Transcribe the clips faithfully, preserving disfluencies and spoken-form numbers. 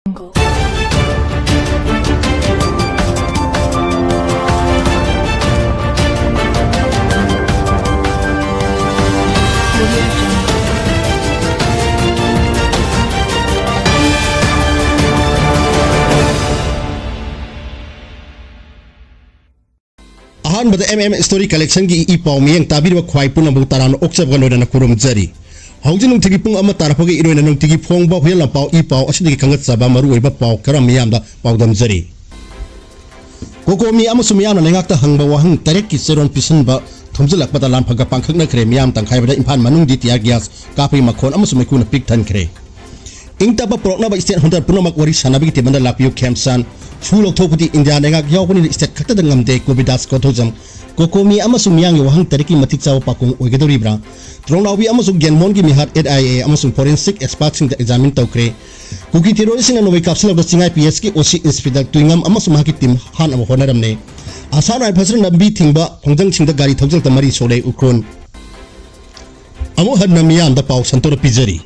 ꯑꯍꯥꯟꯕꯗ M M Story Collectionꯒꯤ E ꯄꯥꯎ ꯃꯤꯠꯌꯦꯡ ꯇꯥꯕꯤꯔꯤꯕ ꯈ꯭ꯋꯥꯏ ꯄꯨꯝꯅꯃꯛꯄꯨ ꯇꯔꯥꯝꯅ ꯑꯣꯛꯆꯕꯒ ꯂꯣꯏꯅꯅ ꯈꯨꯔꯨꯝꯖꯔꯤ꯫ ꯍꯧꯖꯤꯛ ꯅꯨꯡꯊꯤꯜꯒꯤ ꯄꯨꯡ ꯑꯃ ꯇꯥꯔꯛꯄꯒ ꯏꯔꯣꯏꯅ ꯅꯨꯡꯇꯤꯒꯤ ꯐꯣꯡꯕ ꯍꯨꯏꯌꯦꯟ ꯂꯥꯟꯄꯥꯎ ꯏ ꯄꯥꯎ ꯑꯁꯤꯗꯒꯤ ꯈꯪꯒꯠꯆꯕ ꯃꯔꯨꯑꯣꯏꯕ ꯄꯥꯎ ꯈꯔ ꯃꯤꯌꯥꯝꯗ ꯄꯥꯎꯗꯝꯖꯔꯤ꯫ ꯀꯣꯀꯣꯃꯤ ꯑꯃꯁꯨꯡ ꯃꯤꯌꯥꯝꯅ ꯂꯩꯉꯥꯛꯇ ꯍꯪꯕ ꯋꯥꯍꯪ ꯇꯔꯦꯠꯀꯤ ꯆꯦꯔꯣꯟ ꯄꯤꯁꯤꯟꯕ ꯊꯨꯝꯖꯤꯜꯂꯛꯄꯗ ꯂꯥꯟꯐꯝꯒ ꯄꯥꯡꯈꯛꯅꯈ꯭ꯔꯦ꯫ ꯃꯤꯌꯥꯝ ꯇꯪꯈꯥꯏ ꯍꯦꯟꯕꯗ ꯏꯝꯐꯥꯜ ꯃꯅꯨꯡꯒꯤ tear gas ꯀꯥꯞꯄꯒꯤ ꯃꯈꯣꯟ ꯑꯃꯁꯨꯡ ꯃꯩꯈꯨꯅ ꯄꯤꯛ ꯊꯟꯈ꯭ꯔꯦ꯫ ꯏꯪ ꯇꯞꯄ ꯄꯨꯔꯛꯅꯕ state holder ꯄꯨꯝꯅꯃꯛ ꯋꯥꯔꯤ ꯁꯥꯟꯅꯕꯒꯤ table ꯂꯥꯛꯄꯤꯌꯨ꯫ ꯈꯦꯝꯆꯥꯟ ꯁꯨ ꯂꯧꯊꯣꯛꯄꯗꯤ ꯏꯟꯗꯤꯌꯥ ꯂꯩꯉꯥꯛ ꯌꯥꯎꯕꯅꯤꯅ state ꯈꯛꯇꯗ ꯉꯝꯗꯦ꯫ ꯀꯣꯕꯤꯗꯥꯁ ꯀꯣꯊꯣꯖꯝ ꯀꯣꯀꯣꯃꯤ ꯑꯃꯁꯨꯡ ꯃꯤꯌꯥꯝꯒꯤ ꯋꯥꯍꯪ ꯇꯔꯦꯠꯀꯤ ꯃꯇꯤꯛ ꯆꯥꯕ ꯄꯥꯎꯈꯨꯝ ꯑꯣꯏꯒꯗꯧꯔꯤꯕ꯭ꯔꯥ? ꯇ꯭ꯔꯣꯡꯅꯥꯎꯕꯤ ꯑꯃꯁꯨꯡ ꯒꯦꯟꯃꯣꯟꯒꯤ ꯃꯤꯍꯥꯠ N I A ꯑꯃꯁꯨꯡ forensic expertꯁꯤꯡꯗ examine ꯇꯧꯈ꯭ꯔꯦ꯫ ꯀꯨꯀꯤ terroristꯁꯤꯡꯅ ꯅꯣꯡꯃꯩ ꯀꯥꯞꯁꯤꯜꯂꯕꯗ ꯆꯤꯡꯉꯥꯏ P S ꯀꯤ O C Inspector ꯇꯨꯏꯉꯝ ꯑꯃꯁꯨꯡ ꯃꯍꯥꯛꯀꯤ team ꯍꯥꯠꯅꯕ ꯍꯣꯠꯅꯔꯝꯂꯦ꯫ Assam Riflesꯅ ꯂꯝꯕꯤ ꯊꯤꯡꯕ ꯈꯣꯡꯖꯪꯁꯤꯡꯗ ꯒꯥꯔꯤ ꯊꯧꯖꯤꯜꯂꯛꯇ ꯃꯔꯤ ꯁꯣꯛꯂꯦ꯫ ꯎꯈ꯭ꯔꯨꯜ꯫ ꯑꯃꯨꯛ ꯍꯟꯅ ꯃꯤꯌꯥꯝꯗ ꯄꯥꯎ ꯁꯟꯗꯣꯛꯅ ꯄꯤꯖꯔꯤ꯫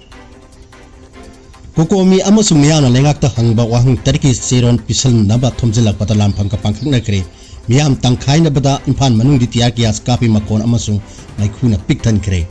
ꯀꯣꯀꯣꯃꯤ ꯑꯃꯁꯨꯡ ꯃꯤꯌꯥꯝꯅ ꯂꯩꯉꯥꯛꯇ ꯍꯪꯕ ꯋꯥꯍꯪ ꯇꯔꯦꯠꯀꯤ ꯆꯦꯔꯣꯟ ꯄꯤꯁꯤꯟꯅꯕ ꯊꯣꯝꯖꯤꯜꯂꯛꯄꯗ ꯂꯥꯟꯐꯝꯒ ꯄꯥꯡꯈꯛꯅꯈ꯭ꯔꯦ꯫ ꯃꯤꯌꯥꯝ ꯇꯪꯈꯥꯏꯅꯕꯗ ꯏꯝꯐꯥꯜ ꯃꯅꯨꯡꯒꯤ tear gas ꯀꯥꯞꯄꯤ ꯃꯈꯣꯟ ꯑꯃꯁꯨꯡ ꯃꯩꯈꯨꯅ ꯄꯤꯛ ꯊꯟꯈ꯭ꯔꯦ꯫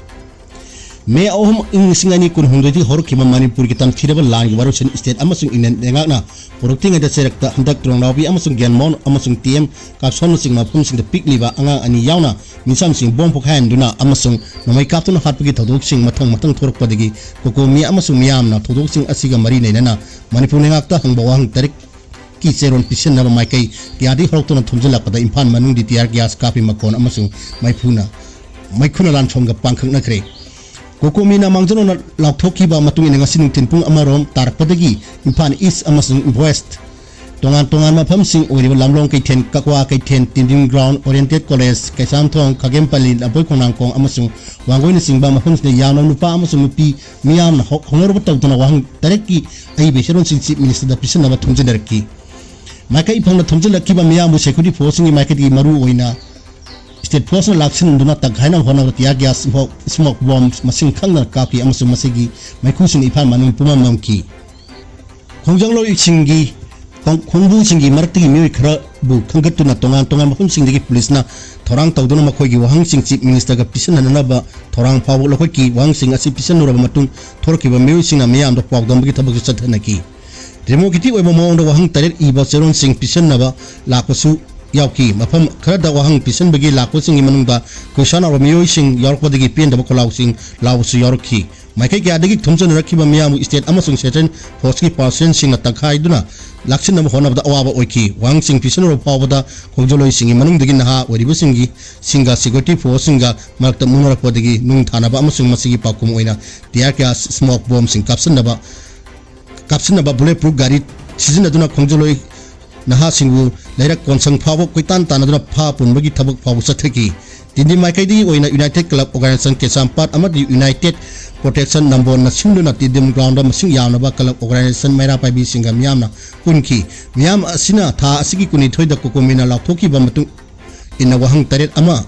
ꯃꯦ ꯑꯍꯨꯝ, ꯏꯪ ꯂꯤꯁꯤꯡ ꯑꯅꯤ ꯀꯨꯟꯍꯨꯝꯗꯣꯏꯗꯒꯤ ꯍꯧꯔꯛꯈꯤꯕ ꯃꯅꯤꯄꯨꯔꯒꯤ ꯇꯝꯊꯤꯔꯕ ꯂꯥꯟꯒꯤ ꯋꯥꯔꯣꯏꯁꯤꯟ state ꯑꯃꯁꯨꯡ ꯏꯟꯗꯤꯌꯟ ꯂꯩꯉꯥꯛꯅ ꯄꯨꯔꯛꯇ꯭ꯔꯤꯉꯩꯗ ꯆꯩꯔꯛꯇ ꯍꯟꯗꯛ ꯇ꯭ꯔꯣꯡꯅꯥꯎꯕꯤ ꯑꯃꯁꯨꯡ ꯒꯦꯟꯃꯣꯟ ꯑꯃꯁꯨꯡ T M ꯀꯥꯞꯁꯣꯟꯅꯆꯤꯡꯕ ꯃꯐꯝꯁꯤꯡꯗ ꯄꯤꯛꯂꯤꯕ ꯑꯉꯥꯡ ꯑꯅꯤ ꯌꯥꯎꯅ ꯃꯤꯆꯝꯁꯤꯡ ꯕꯣꯝ ꯄꯣꯈꯥꯏꯍꯟꯗꯨꯅ ꯑꯃꯁꯨꯡ ꯅꯣꯡꯃꯩ ꯀꯥꯞꯇꯨꯅ ꯍꯥꯠꯄꯒꯤ ꯊꯧꯗꯣꯛꯁꯤꯡ ꯃꯊꯪ ꯃꯊꯪ ꯊꯣꯔꯛꯄꯗꯒꯤ ꯀꯣꯀꯣꯃꯤ ꯑꯃꯁꯨꯡ ꯃꯤꯌꯥꯝꯅ ꯊꯧꯗꯣꯛꯁꯤꯡ ꯑꯁꯤꯒ ꯃꯔꯤ ꯂꯩꯅꯅ ꯃꯅꯤꯄꯨꯔ ꯂꯩꯉꯥꯛꯇ ꯍꯪꯕ ꯋꯥꯍꯪ ꯇꯔꯦꯠꯀꯤ ꯆꯦꯔꯣꯟ ꯄꯤꯁꯤꯟꯅꯕ ꯃꯥꯏꯀꯩ ꯀꯌꯥꯗꯒꯤ ꯍꯧꯔꯛꯇꯨꯅ ꯊꯣꯝꯖꯤꯜꯂꯛꯄꯗ ꯏꯝꯐꯥꯜ ꯃꯅꯨꯡꯒꯤ tear gas ꯀꯥꯞꯄꯤ ꯃꯈꯣꯟ ꯑꯃꯁꯨꯡ ꯃꯩꯐꯨꯅ, ꯃꯩꯈꯨꯅ ꯂꯥꯟꯐꯝꯒ ꯄꯥꯡꯈꯛꯅꯈ꯭ꯔꯦ꯫ ꯀꯣꯀꯣꯃꯤꯅ ꯃꯥꯡꯖꯧꯅꯅ ꯂꯥꯎꯊꯣꯛꯈꯤꯕ ꯃꯇꯨꯡ ꯏꯟꯅ ꯉꯁꯤ ꯅꯨꯡꯊꯤꯜ ꯄꯨꯡ ꯑꯃꯔꯣꯝ ꯇꯥꯔꯛꯄꯗꯒꯤ ꯏꯝꯐꯥꯜ East ꯑꯃꯁꯨꯡ West ꯇꯣꯉꯥꯟ ꯇꯣꯉꯥꯟꯕ ꯃꯐꯝꯁꯤꯡ ꯑꯣꯏꯔꯤꯕ ꯂꯝꯂꯣꯡ ꯀꯩꯊꯦꯜ, ꯀꯛꯋꯥ ꯀꯩꯊꯦꯜ, Tiddim ground, Oriented College, Keishamthong, ꯈꯥꯒꯦꯝꯄꯜꯂꯤ, ꯂꯝꯕꯣꯏ ꯈꯣꯡꯅꯥꯡꯈꯣꯡ ꯑꯃꯁꯨꯡ ꯋꯥꯡꯒꯣꯏꯅꯆꯤꯡꯕ ꯃꯐꯝꯁꯤꯡꯗ ꯌꯥꯝꯅ ꯅꯨꯄꯥ ꯑꯃꯁꯨꯡ ꯅꯨꯄꯤ ꯃꯤꯌꯥꯝꯅ ꯍꯧ-, ꯍꯧꯅꯔꯨꯕ ꯇꯧꯗꯅ ꯋꯥꯍꯪ ꯇꯔꯦꯠꯀꯤ ꯑꯏꯕ ꯆꯦꯔꯣꯟꯁꯤꯡ Chief Ministerꯗ ꯄꯤꯁꯤꯟꯅꯕ ꯊꯣꯝꯖꯤꯟꯅꯔꯛꯈꯤ꯫ ꯃꯥꯏꯀꯩ ꯐꯪꯅ ꯊꯣꯝꯖꯤꯜꯂꯛꯈꯤꯕ ꯃꯤꯌꯥꯝꯕꯨ security forceꯁꯤꯡꯒꯤ ꯃꯥꯏꯀꯩꯗꯒꯤ ꯃꯔꯨ ꯑꯣꯏꯅ state forceꯅ ꯂꯥꯛꯁꯤꯟꯗꯨꯅ ꯇꯪꯈꯥꯏꯅ ꯍꯣꯠꯅꯕ tear gas, smoke, smoke bomb ꯃꯁꯤꯡ ꯈꯪꯗꯅ ꯀꯥꯞꯈꯤ ꯑꯃꯁꯨꯡ ꯃꯁꯤꯒꯤ ꯃꯩꯈꯨꯁꯤꯡꯅ ꯏꯝꯐꯥꯜ ꯃꯅꯨꯡ ꯄꯨꯝꯃꯝ ꯃꯝꯈꯤ꯫ ꯈꯣꯡꯖꯪꯂꯣꯏꯁꯤꯡꯒꯤ, ꯈꯣꯡ-, ꯈꯣꯡꯕꯨꯁꯤꯡꯒꯤ ꯃꯔꯛꯇꯒꯤ ꯃꯤꯑꯣꯏ ꯈꯔꯕꯨ ꯈꯟꯒꯠꯇꯨꯅ ꯇꯣꯉꯥꯟ ꯇꯣꯉꯥꯟꯕ ꯃꯐꯝꯁꯤꯡꯗꯒꯤ ꯄꯨꯂꯤꯁꯅ ꯊꯧꯔꯥꯡ ꯇꯧꯗꯨꯅ ꯃꯈꯣꯏꯒꯤ ꯋꯥꯍꯪꯁꯤꯡ ꯆꯤꯐ ꯃꯤꯅꯤꯁꯇꯔꯒ ꯄꯤꯁꯤꯟꯅꯅꯕ ꯊꯧꯔꯥꯡ ꯐꯥꯎꯕ ꯂꯧꯈꯠꯈꯤ꯫ ꯋꯥꯍꯪꯁꯤꯡ ꯑꯁꯤ ꯄꯤꯁꯤꯟꯅꯔꯕ ꯃꯇꯨꯡ ꯊꯣꯔꯛꯈꯤꯕ ꯃꯤꯑꯣꯏꯁꯤꯡꯅ ꯃꯤꯌꯥꯝꯗ ꯄꯥꯎꯗꯝꯕꯒꯤ ꯊꯕꯛꯁꯨ ꯆꯠꯊꯅꯈꯤ꯫ ꯗꯦꯃꯣꯀ꯭ꯔꯦꯇꯤꯛ ꯑꯣꯏꯕ ꯃꯑꯣꯡꯗ ꯋꯥꯍꯪ ꯇꯔꯦꯠ ꯏꯕ ꯆꯦꯔꯣꯜꯁꯤꯡ ꯄꯤꯁꯤꯟꯅꯕ ꯂꯥꯛꯄꯁꯨ ꯌꯥꯎꯈꯤ꯫ ꯃꯐꯝ ꯈꯔꯗ ꯋꯥꯍꯪ ꯄꯤꯁꯤꯟꯕꯒꯤ ꯂꯥꯛꯄꯁꯤꯡꯒꯤ ꯃꯅꯨꯡꯗ ꯀꯣꯏꯁꯟ ꯂꯥꯎꯕ ꯃꯤꯑꯣꯏꯁꯤꯡ ꯌꯥꯎꯔꯛꯄꯗꯒꯤ ꯄꯦꯟꯗꯕ ꯈꯣꯜꯂꯥꯎꯁꯤꯡ ꯂꯥꯎꯕꯁꯨ ꯌꯥꯎꯔꯛꯈꯤ꯫ ꯃꯥꯏꯀꯩ ꯀꯌꯥꯗꯒꯤ ꯊꯣꯝꯖꯤꯟꯅꯔꯛꯈꯤꯕ ꯃꯤꯌꯥꯝꯕꯨ ꯁ꯭ꯇꯦꯠ ꯑꯃꯁꯨꯡ ꯁꯦꯟꯇ꯭ꯔꯦꯜ ꯐꯣꯔꯁꯀꯤ ꯄꯥꯔꯁꯟꯁꯤꯡꯅ ꯇꯛꯈꯥꯏꯗꯨꯅ ꯂꯥꯛꯁꯤꯟꯅꯕ ꯍꯣꯠꯅꯕꯗ ꯑꯋꯥꯕ ꯑꯣꯏꯈꯤ꯫ ꯋꯥꯍꯪꯁꯤꯡ ꯄꯤꯁꯤꯟꯅꯔꯕ ꯐꯥꯎꯕꯗ ꯈꯣꯡꯖꯣꯜꯂꯣꯏꯁꯤꯡꯒꯤ ꯃꯅꯨꯡꯗꯒꯤ ꯅꯍꯥ ꯑꯣꯏꯔꯤꯕꯁꯤꯡꯒꯤ, ꯁꯤꯡꯒ ꯁꯦꯀ꯭ꯌꯨꯔꯤꯇꯤ ꯐꯣꯔꯁꯁꯤꯡꯒ ꯃꯔꯛꯇ ꯃꯨꯛꯅꯔꯛꯄꯗꯒꯤ ꯅꯨꯡ ꯊꯥꯅꯕ ꯑꯃꯁꯨꯡ ꯃꯁꯤꯒꯤ ꯄꯥꯎꯈꯨꯝ ꯑꯣꯏꯅ ꯇꯤꯌꯥꯔ ꯒ꯭ꯌꯥꯁ, ꯁ꯭ꯃꯣꯛ ꯕꯣꯝꯁꯤꯡ ꯀꯥꯞꯁꯤꯟꯅꯕ, ꯀꯥꯞꯁꯤꯟꯅꯕ ꯕꯨꯂꯦꯠ ꯄ꯭ꯔꯨꯐ ꯒꯥꯔꯤ ꯁꯤꯖꯤꯟꯅꯗꯨꯅ ꯈꯣꯡꯖꯣꯜꯂꯣꯏ ꯅꯍꯥꯁꯤꯡꯕꯨ ꯂꯩꯔꯛ ꯀꯣꯟꯁꯪ ꯐꯥꯎꯕ ꯀꯣꯏꯇꯥꯟ ꯇꯥꯟꯅꯗꯨꯅ ꯐꯥ ꯄꯨꯟꯕꯒꯤ ꯊꯕꯛ ꯐꯥꯎꯕ ꯆꯠꯊꯈꯤ꯫ ꯇꯤꯗꯤꯝ ꯃꯥꯏꯀꯩꯗꯒꯤ ꯑꯣꯏꯅ ꯌꯨꯅꯥꯏꯇꯦꯗ ꯀ꯭ꯂꯕ ꯑꯣꯔꯒꯅꯥꯏꯖꯦꯁꯟ ꯀꯩꯁꯥꯝꯄꯥꯠ ꯑꯃꯗꯤ ꯌꯨꯅꯥꯏꯇꯦꯗ ꯄ꯭ꯔꯣꯇꯦꯛꯁꯟ ꯅꯝꯕꯣꯜꯅ ꯁꯤꯟꯗꯨꯅ ꯇꯤꯗꯤꯝ ꯒ꯭ꯔꯥꯎꯟꯗ ꯃꯁꯤꯡ ꯌꯥꯝꯂꯕ ꯀ꯭ꯂꯕ ꯑꯣꯔꯒꯅꯥꯏꯖꯦꯁꯟ ꯃꯩꯔꯥ ꯄꯥꯏꯕꯤꯁꯤꯡꯒ ꯃꯤꯌꯥꯝꯅ ꯄꯨꯟꯈꯤ꯫ ꯃꯤꯌꯥꯝ ꯑꯁꯤꯅ ꯊꯥ ꯑꯁꯤꯒꯤ ꯀꯨꯟꯅꯤꯊꯣꯏꯗ ꯀꯣꯀꯣꯃꯤꯅ ꯂꯥꯎꯊꯣꯛꯈꯤꯕ ꯃꯇꯨꯡ ꯏꯟꯅ ꯋꯥꯍꯪ ꯇꯔꯦꯠ ꯑꯃ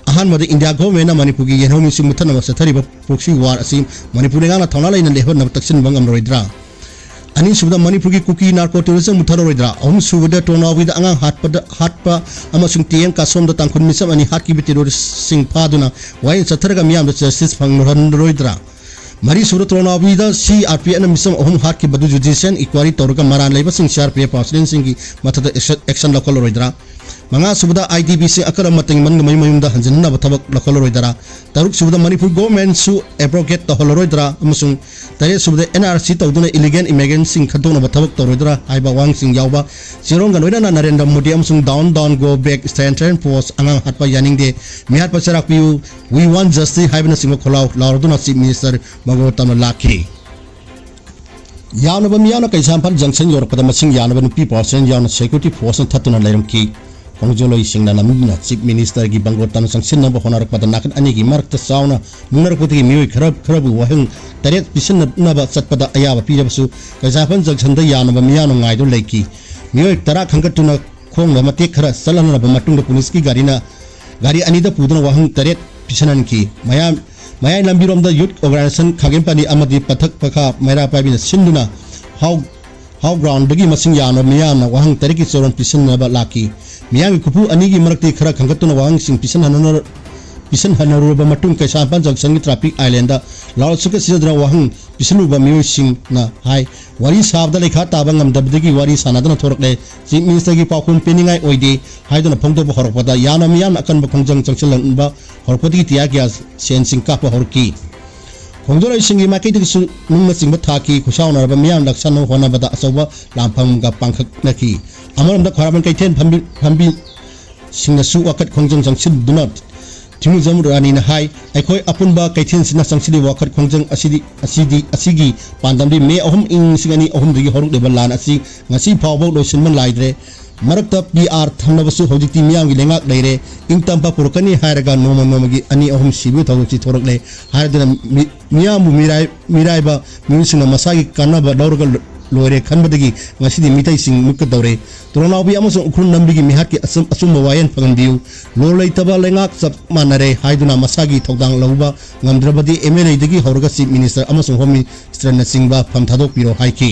ꯑꯍꯥꯟꯕꯗ ꯏꯟꯗꯤꯌꯥ ꯒꯣꯚꯔꯟꯃꯦꯟꯠꯅ ꯃꯅꯤꯄꯨꯔꯒꯤ ꯌꯦꯜꯍꯧꯃꯤꯁꯤꯡ ꯃꯨꯠꯊꯠꯅꯕ ꯆꯠꯊꯔꯤꯕ ꯄ꯭ꯔꯣꯛꯁꯤ ꯋꯥꯔ ꯑꯁꯤ ꯃꯅꯤꯄꯨꯔ ꯂꯩꯉꯥꯛꯅ ꯊꯧꯅꯥ ꯂꯩꯅ ꯂꯦꯞꯍꯟꯅꯕ ꯇꯛꯁꯤꯟꯕ ꯉꯝꯂꯔꯣꯏꯗ꯭ꯔꯥ? ꯑꯅꯤꯁꯨꯕꯗ, ꯃꯅꯤꯄꯨꯔꯒꯤ ꯀꯨꯀꯤ ꯅꯥꯔꯀꯣ ꯇꯦꯔꯣꯔꯤꯖꯝ ꯃꯨꯠꯊꯠꯂꯔꯣꯏꯗ꯭ꯔꯥ? ꯑꯍꯨꯝꯁꯨꯕꯗ, ꯇꯣꯔꯅꯥꯎꯕꯤꯗ ꯑꯉꯥꯡ ꯍꯥꯠꯄꯗ, ꯍꯥꯠꯄ ꯑꯃꯁꯨꯡ ꯇꯤ ꯑꯦꯝ ꯀꯥꯁꯣꯝꯗ ꯇꯥꯡꯈꯨꯜ ꯃꯤꯆꯝ ꯑꯅꯤ ꯍꯥꯠꯈꯤꯕ ꯇꯦꯔꯣꯔꯤꯁ꯭ꯠꯁꯤꯡ ꯐꯥꯗꯨꯅ ꯋꯥꯌꯦꯜ ꯆꯠꯊꯔꯒ ꯃꯤꯌꯥꯝꯗ ꯖꯁꯇꯤꯁ ꯐꯪꯍꯜꯂꯔꯣꯏꯗ꯭ꯔꯥ? ꯃꯔꯤꯁꯨꯕꯗ, ꯇꯣꯔꯅꯥꯎꯕꯤꯗ ꯁꯤ ꯑꯥꯔ ꯄꯤ ꯑꯦꯐꯅ ꯃꯤꯆꯝ ꯑꯍꯨꯝ ꯍꯥꯠꯈꯤꯕꯗꯨ ꯖꯨꯗꯤꯁꯤꯌꯦꯜ ꯏꯟꯀ꯭ꯋꯥꯏꯔꯤ ꯇꯧꯔꯒ ꯃꯔꯥꯜ ꯂꯩꯕꯁꯤꯡ ꯁꯤ ꯑꯥꯔ ꯄꯤ ꯑꯦꯐ ꯄꯥꯔꯁꯅꯦꯜꯁꯤꯡꯒꯤ ꯃꯊꯛꯇ ꯑꯦꯛꯁꯟ, ꯑꯦꯛꯁꯟ ꯂꯧꯈꯠꯂꯔꯣꯏꯗ꯭ꯔꯥ? ꯃꯉꯥꯁꯨꯕꯗ, ꯑꯥꯏ ꯗꯤ ꯄꯤꯁꯤꯡ ꯑꯀꯔꯝ ꯃꯇꯝꯒꯤ ꯃꯅꯨꯡꯗ ꯃꯌꯨꯝ ꯃꯌꯨꯝꯗ ꯍꯟꯖꯤꯟꯅꯕ ꯊꯕꯛ ꯂꯧꯈꯠꯂꯔꯣꯏꯗ꯭ꯔꯥ? ꯇꯔꯨꯛꯁꯨꯕꯗ, ꯃꯅꯤꯄꯨꯔ ꯒꯣꯚꯔꯟꯃꯦꯟꯠꯁꯨ ꯑꯦꯕ꯭ꯔꯣꯒꯦꯠ ꯇꯧꯍꯜꯂꯔꯣꯏꯗ꯭ꯔꯥ? ꯑꯃꯁꯨꯡ ꯇꯔꯦꯠꯁꯨꯕꯗ, ꯑꯦꯟ ꯑꯥꯔ ꯁꯤ ꯇꯧꯗꯨꯅ ꯏꯂꯤꯒꯦꯜ ꯏꯃꯤꯒ꯭ꯔꯦꯟꯠꯁꯤꯡ ꯈꯟꯗꯣꯛꯅꯕ ꯊꯕꯛ ꯇꯧꯔꯣꯏꯗ꯭ꯔꯥ ꯍꯥꯏꯕ ꯋꯥꯍꯪꯁꯤꯡ ꯌꯥꯎꯕ ꯆꯦꯔꯣꯜꯒ ꯂꯣꯏꯅꯅ ꯅꯔꯦꯟꯗ꯭ꯔ ꯃꯣꯗꯤ ꯑꯃꯁꯨꯡ Down Down Go Back, Send Send Forth, ꯑꯉꯥꯡ ꯍꯥꯠꯄ ꯌꯥꯅꯤꯡꯗꯦ, ꯃꯤꯍꯥꯠꯄ ꯆꯩꯔꯥꯛ ꯄꯤꯌꯨ, We Want Justice ꯍꯥꯏꯕꯅꯆꯤꯡꯕ ꯈꯣꯜꯂꯥꯎ ꯂꯥꯎꯔꯗꯨꯅ ꯆꯤꯐ ꯃꯤꯅꯤꯁꯇꯔ ꯃꯪꯒꯣꯜ ꯇꯝꯅ ꯂꯥꯛꯈꯤ꯫ ꯌꯥꯝꯂꯕ ꯃꯤꯌꯥꯝꯅ ꯀꯩꯁꯥꯝꯄꯥꯠ ꯖꯪꯁꯟ ꯌꯧꯔꯛꯄꯗ ꯃꯁꯤꯡ ꯌꯥꯝꯂꯕ ꯅꯨꯄꯤ ꯄꯥꯔꯁꯟ ꯌꯥꯎꯅ ꯁꯦꯀ꯭ꯌꯨꯔꯤꯇꯤ ꯐꯣꯔꯁꯅ ꯊꯠꯇꯨꯅ ꯂꯩꯔꯝꯈꯤ꯫ ꯈꯣꯡꯖꯣꯜꯂꯣꯏꯁꯤꯡꯅ ꯂꯝꯕꯤꯅ ꯆꯤꯐ ꯃꯤꯅꯤꯁꯇꯔꯒꯤ ꯕꯪꯒꯣꯜ ꯇꯝꯅ ꯆꯪꯁꯤꯟꯅꯕ ꯍꯣꯠꯅꯔꯛꯄꯗ ꯅꯥꯀꯟ ꯑꯅꯤꯒꯤ ꯃꯔꯛꯇ ꯆꯥꯎꯅ ꯃꯨꯛꯅꯔꯛꯄꯗꯒꯤ ꯃꯤꯑꯣꯏ ꯈꯔ, ꯈꯔꯕꯨ ꯋꯥꯍꯪ ꯇꯔꯦꯠ ꯄꯤꯁꯤꯟꯅꯕ ꯆꯠꯄꯗ ꯑꯌꯥꯕ ꯄꯤꯔꯕꯁꯨ ꯀꯩꯁꯥꯝꯄꯥꯠ ꯖꯪꯁꯟꯗ ꯌꯥꯝꯂꯕ ꯃꯤꯌꯥꯝꯅ ꯉꯥꯏꯗꯨꯅ ꯂꯩꯈꯤ꯫ ꯃꯤꯑꯣꯏ ꯇꯔꯥ ꯈꯟꯒꯠꯇꯨꯅ ꯈꯣꯡꯅ ꯃꯇꯦꯛ ꯈꯔ ꯆꯠꯍꯜꯂꯕ ꯃꯇꯨꯡꯗ ꯄꯨꯂꯤꯁꯀꯤ ꯒꯥꯔꯤꯅ, ꯒꯥꯔꯤ ꯑꯅꯤꯗ ꯄꯨꯗꯨꯅ ꯋꯥꯍꯪ ꯇꯔꯦꯠ ꯄꯤꯁꯤꯟꯍꯟꯈꯤ꯫ ꯃꯌꯥꯝ, ꯃꯌꯥꯏ ꯂꯝꯕꯤꯔꯣꯝꯗ ꯌꯨꯠ ꯑꯣꯔꯒꯅꯥꯏꯖꯦꯁꯟ ꯈꯥꯒꯦꯝ ꯄꯥꯂꯤ ꯑꯃꯗꯤ ꯄꯊꯛ ꯄꯈꯥ ꯃꯩꯔꯥ ꯄꯥꯏꯕꯤꯅ ꯁꯤꯟꯗꯨꯅ ꯍꯥꯎ ꯍꯥꯎ ꯒ꯭ꯔꯥꯎꯟꯗꯒꯤ ꯃꯁꯤꯡ ꯌꯥꯝꯂꯕ ꯃꯤꯌꯥꯝꯅ ꯋꯥꯍꯪ ꯇꯔꯦꯠꯀꯤ ꯆꯣꯔꯣꯟ ꯄꯤꯁꯤꯟꯅꯕ ꯂꯥꯛꯈꯤ꯫ ꯃꯤꯌꯥꯝꯒꯤ ꯈꯨꯄꯨ ꯑꯅꯤꯒꯤ ꯃꯔꯛꯇꯒꯤ ꯈꯔ ꯈꯟꯒꯠꯇꯨꯅ ꯋꯥꯍꯪꯁꯤꯡ ꯄꯤꯁꯤꯟꯍꯟꯅ- ꯄꯤꯁꯤꯟꯍꯟꯅꯔꯨꯔꯕ ꯃꯇꯨꯡ ꯀꯩꯁꯥꯝꯄꯥꯠ ꯖꯪꯁꯟꯒꯤ ꯇ꯭ꯔꯥꯐꯤꯛ ꯑꯥꯏꯂꯦꯟꯗ ꯂꯥꯎꯠ ꯁ꯭ꯄꯤꯀꯔ ꯁꯤꯖꯤꯟꯅꯗꯨꯅ ꯋꯥꯍꯪ ꯄꯤꯁꯤꯜꯂꯨꯕ ꯃꯤꯑꯣꯏꯁꯤꯡꯅ ꯍꯥꯏ꯫ ꯋꯥꯔꯤ ꯁꯥꯕꯗ ꯂꯩꯈꯥ ꯇꯥꯕ ꯉꯝꯗꯕꯗꯒꯤ ꯋꯥꯔꯤ ꯁꯥꯟꯅꯗꯅ ꯊꯣꯔꯛꯂꯦ꯫ ꯆꯤꯐ ꯃꯤꯅꯤꯁꯇꯔꯒꯤ ꯄꯥꯎꯈꯨꯝ ꯄꯤꯅꯤꯡꯉꯥꯏ ꯑꯣꯏꯗꯦ ꯍꯥꯏꯗꯨꯅ ꯐꯣꯡꯗꯣꯛꯄ ꯍꯧꯔꯛꯄꯗ ꯌꯥꯝꯅ ꯃꯤꯌꯥꯝꯅ ꯑꯀꯟꯕ ꯈꯣꯡꯖꯪ ꯆꯪꯁꯤꯜꯂꯛꯅꯕ ꯍꯧꯔꯛꯄꯗꯒꯤ ꯇꯤꯌꯥꯔ ꯒ꯭ꯌꯥꯁ ꯁꯦꯜꯁꯤꯡ ꯀꯥꯞꯄ ꯍꯧꯔꯛꯈꯤ꯫ ꯈꯣꯡꯖꯪꯂꯣꯏꯁꯤꯡꯒꯤ ꯃꯥꯏꯀꯩꯗꯒꯤꯁꯨ ꯅꯨꯡꯅꯆꯤꯡꯕ ꯊꯥꯈꯤ꯫ ꯈꯨꯠꯁꯥꯎꯅꯔꯕ ꯃꯤꯌꯥꯝ ꯂꯥꯛꯁꯟꯅꯕ ꯍꯣꯠꯅꯕꯗ ꯑꯆꯧꯕ ꯂꯥꯟꯐꯝꯒ ꯄꯥꯡꯈꯛꯅꯈꯤ꯫ ꯑꯃꯔꯣꯝꯗ ꯈ꯭ꯋꯥꯏꯔꯝꯕꯟ ꯀꯩꯊꯦꯜ ꯐꯝꯕꯤ ꯐꯝꯕꯤ ꯁꯤꯡꯅꯁꯨ ꯋꯥꯀꯠ ꯈꯣꯡꯖꯪ ꯆꯪꯁꯤꯟꯗꯨꯅ ꯊꯤꯡꯉꯨꯖꯝ ꯔꯥꯅꯤꯅ ꯍꯥꯏ, ꯑꯩꯈꯣꯏ ꯑꯄꯨꯟꯕ ꯀꯩꯊꯦꯜꯁꯤꯅ ꯆꯪꯁꯤꯜꯂꯤꯕ ꯋꯥꯀꯠ ꯈꯣꯡꯖꯪ ꯑꯁꯤꯗꯤ, ꯑꯁꯤꯒꯤ ꯄꯥꯟꯗꯝꯗꯤ ꯃꯦ ꯑꯍꯨꯝ ꯏꯪ ꯂꯤꯁꯤꯡ ꯑꯅꯤ ꯑꯍꯨꯝꯗꯒꯤ ꯍꯧꯔꯛꯂꯤꯕ ꯂꯥꯟ ꯑꯁꯤ ꯉꯁꯤ ꯐꯥꯎꯕ ꯂꯣꯏꯁꯤꯟꯕ ꯅꯥꯏꯗ꯭ꯔꯦ꯫ ꯃꯔꯛꯇ ꯄꯤ ꯑꯥꯔ ꯊꯝꯂꯕꯁꯨ ꯍꯧꯖꯤꯛꯇꯤ ꯃꯤꯌꯥꯝꯒꯤ ꯂꯩꯉꯥꯛ ꯂꯩꯔꯦ, ꯏꯪ ꯇꯝꯕ ꯄꯨꯔꯛꯀꯅꯤ ꯍꯥꯏꯔꯒ ꯅꯣꯡꯃ ꯅꯣꯡꯃꯒꯤ ꯑꯅꯤ ꯑꯍꯨꯝ ꯁꯤꯕꯒꯤ ꯊꯧꯗꯣꯛꯁꯤ ꯊꯣꯔꯛꯂꯦ ꯍꯥꯏꯗꯨꯅ ꯃꯤ-, ꯃꯤꯌꯥꯝꯕꯨ ꯃꯤꯔꯥꯏ-, ꯃꯤꯔꯥꯏꯕ ꯃꯤꯑꯣꯏꯁꯤꯡꯅ ꯃꯁꯥꯒꯤ ꯀꯥꯟꯅꯕ ꯂꯧꯔꯒ ꯂꯣꯏꯔꯦ ꯈꯟꯕꯗꯒꯤ ꯉꯁꯤꯗꯤ ꯃꯤꯇꯩꯁꯤꯡ ꯃꯨꯠꯀꯗꯧꯔꯦ꯫ ꯇꯣꯔꯣꯅꯥꯎꯕꯤ ꯑꯃꯁꯨꯡ ꯎꯈ꯭ꯔꯨꯜ ꯅꯝꯕꯤꯒꯤ ꯃꯤꯍꯥꯠꯀꯤ ꯑꯆꯨꯝ-, ꯑꯆꯨꯝꯕ ꯋꯥꯌꯦꯜ ꯐꯪꯍꯟꯕꯤꯌꯨ꯫ ꯂꯣꯜ ꯂꯩꯇꯕ ꯂꯩꯉꯥꯛ ꯆꯞ ꯃꯥꯟꯅꯔꯦ ꯍꯥꯏꯗꯨꯅ ꯃꯁꯥꯒꯤ ꯊꯧꯗꯥꯡ ꯂꯧꯕ ꯉꯝꯗ꯭ꯔꯕꯗꯤ ꯑꯦꯝ ꯑꯦꯜ ꯑꯦꯗꯒꯤ ꯍꯧꯔꯒ ꯆꯤꯐ ꯃꯤꯅꯤꯁꯇꯔ ꯑꯃꯁꯨꯡ ꯍꯣꯝ ꯃꯤꯅꯤꯁꯇꯔꯅꯆꯤꯡꯕ ꯐꯝ ꯊꯥꯗꯣꯛꯄꯤꯔꯣ ꯍꯥꯏꯈꯤ꯫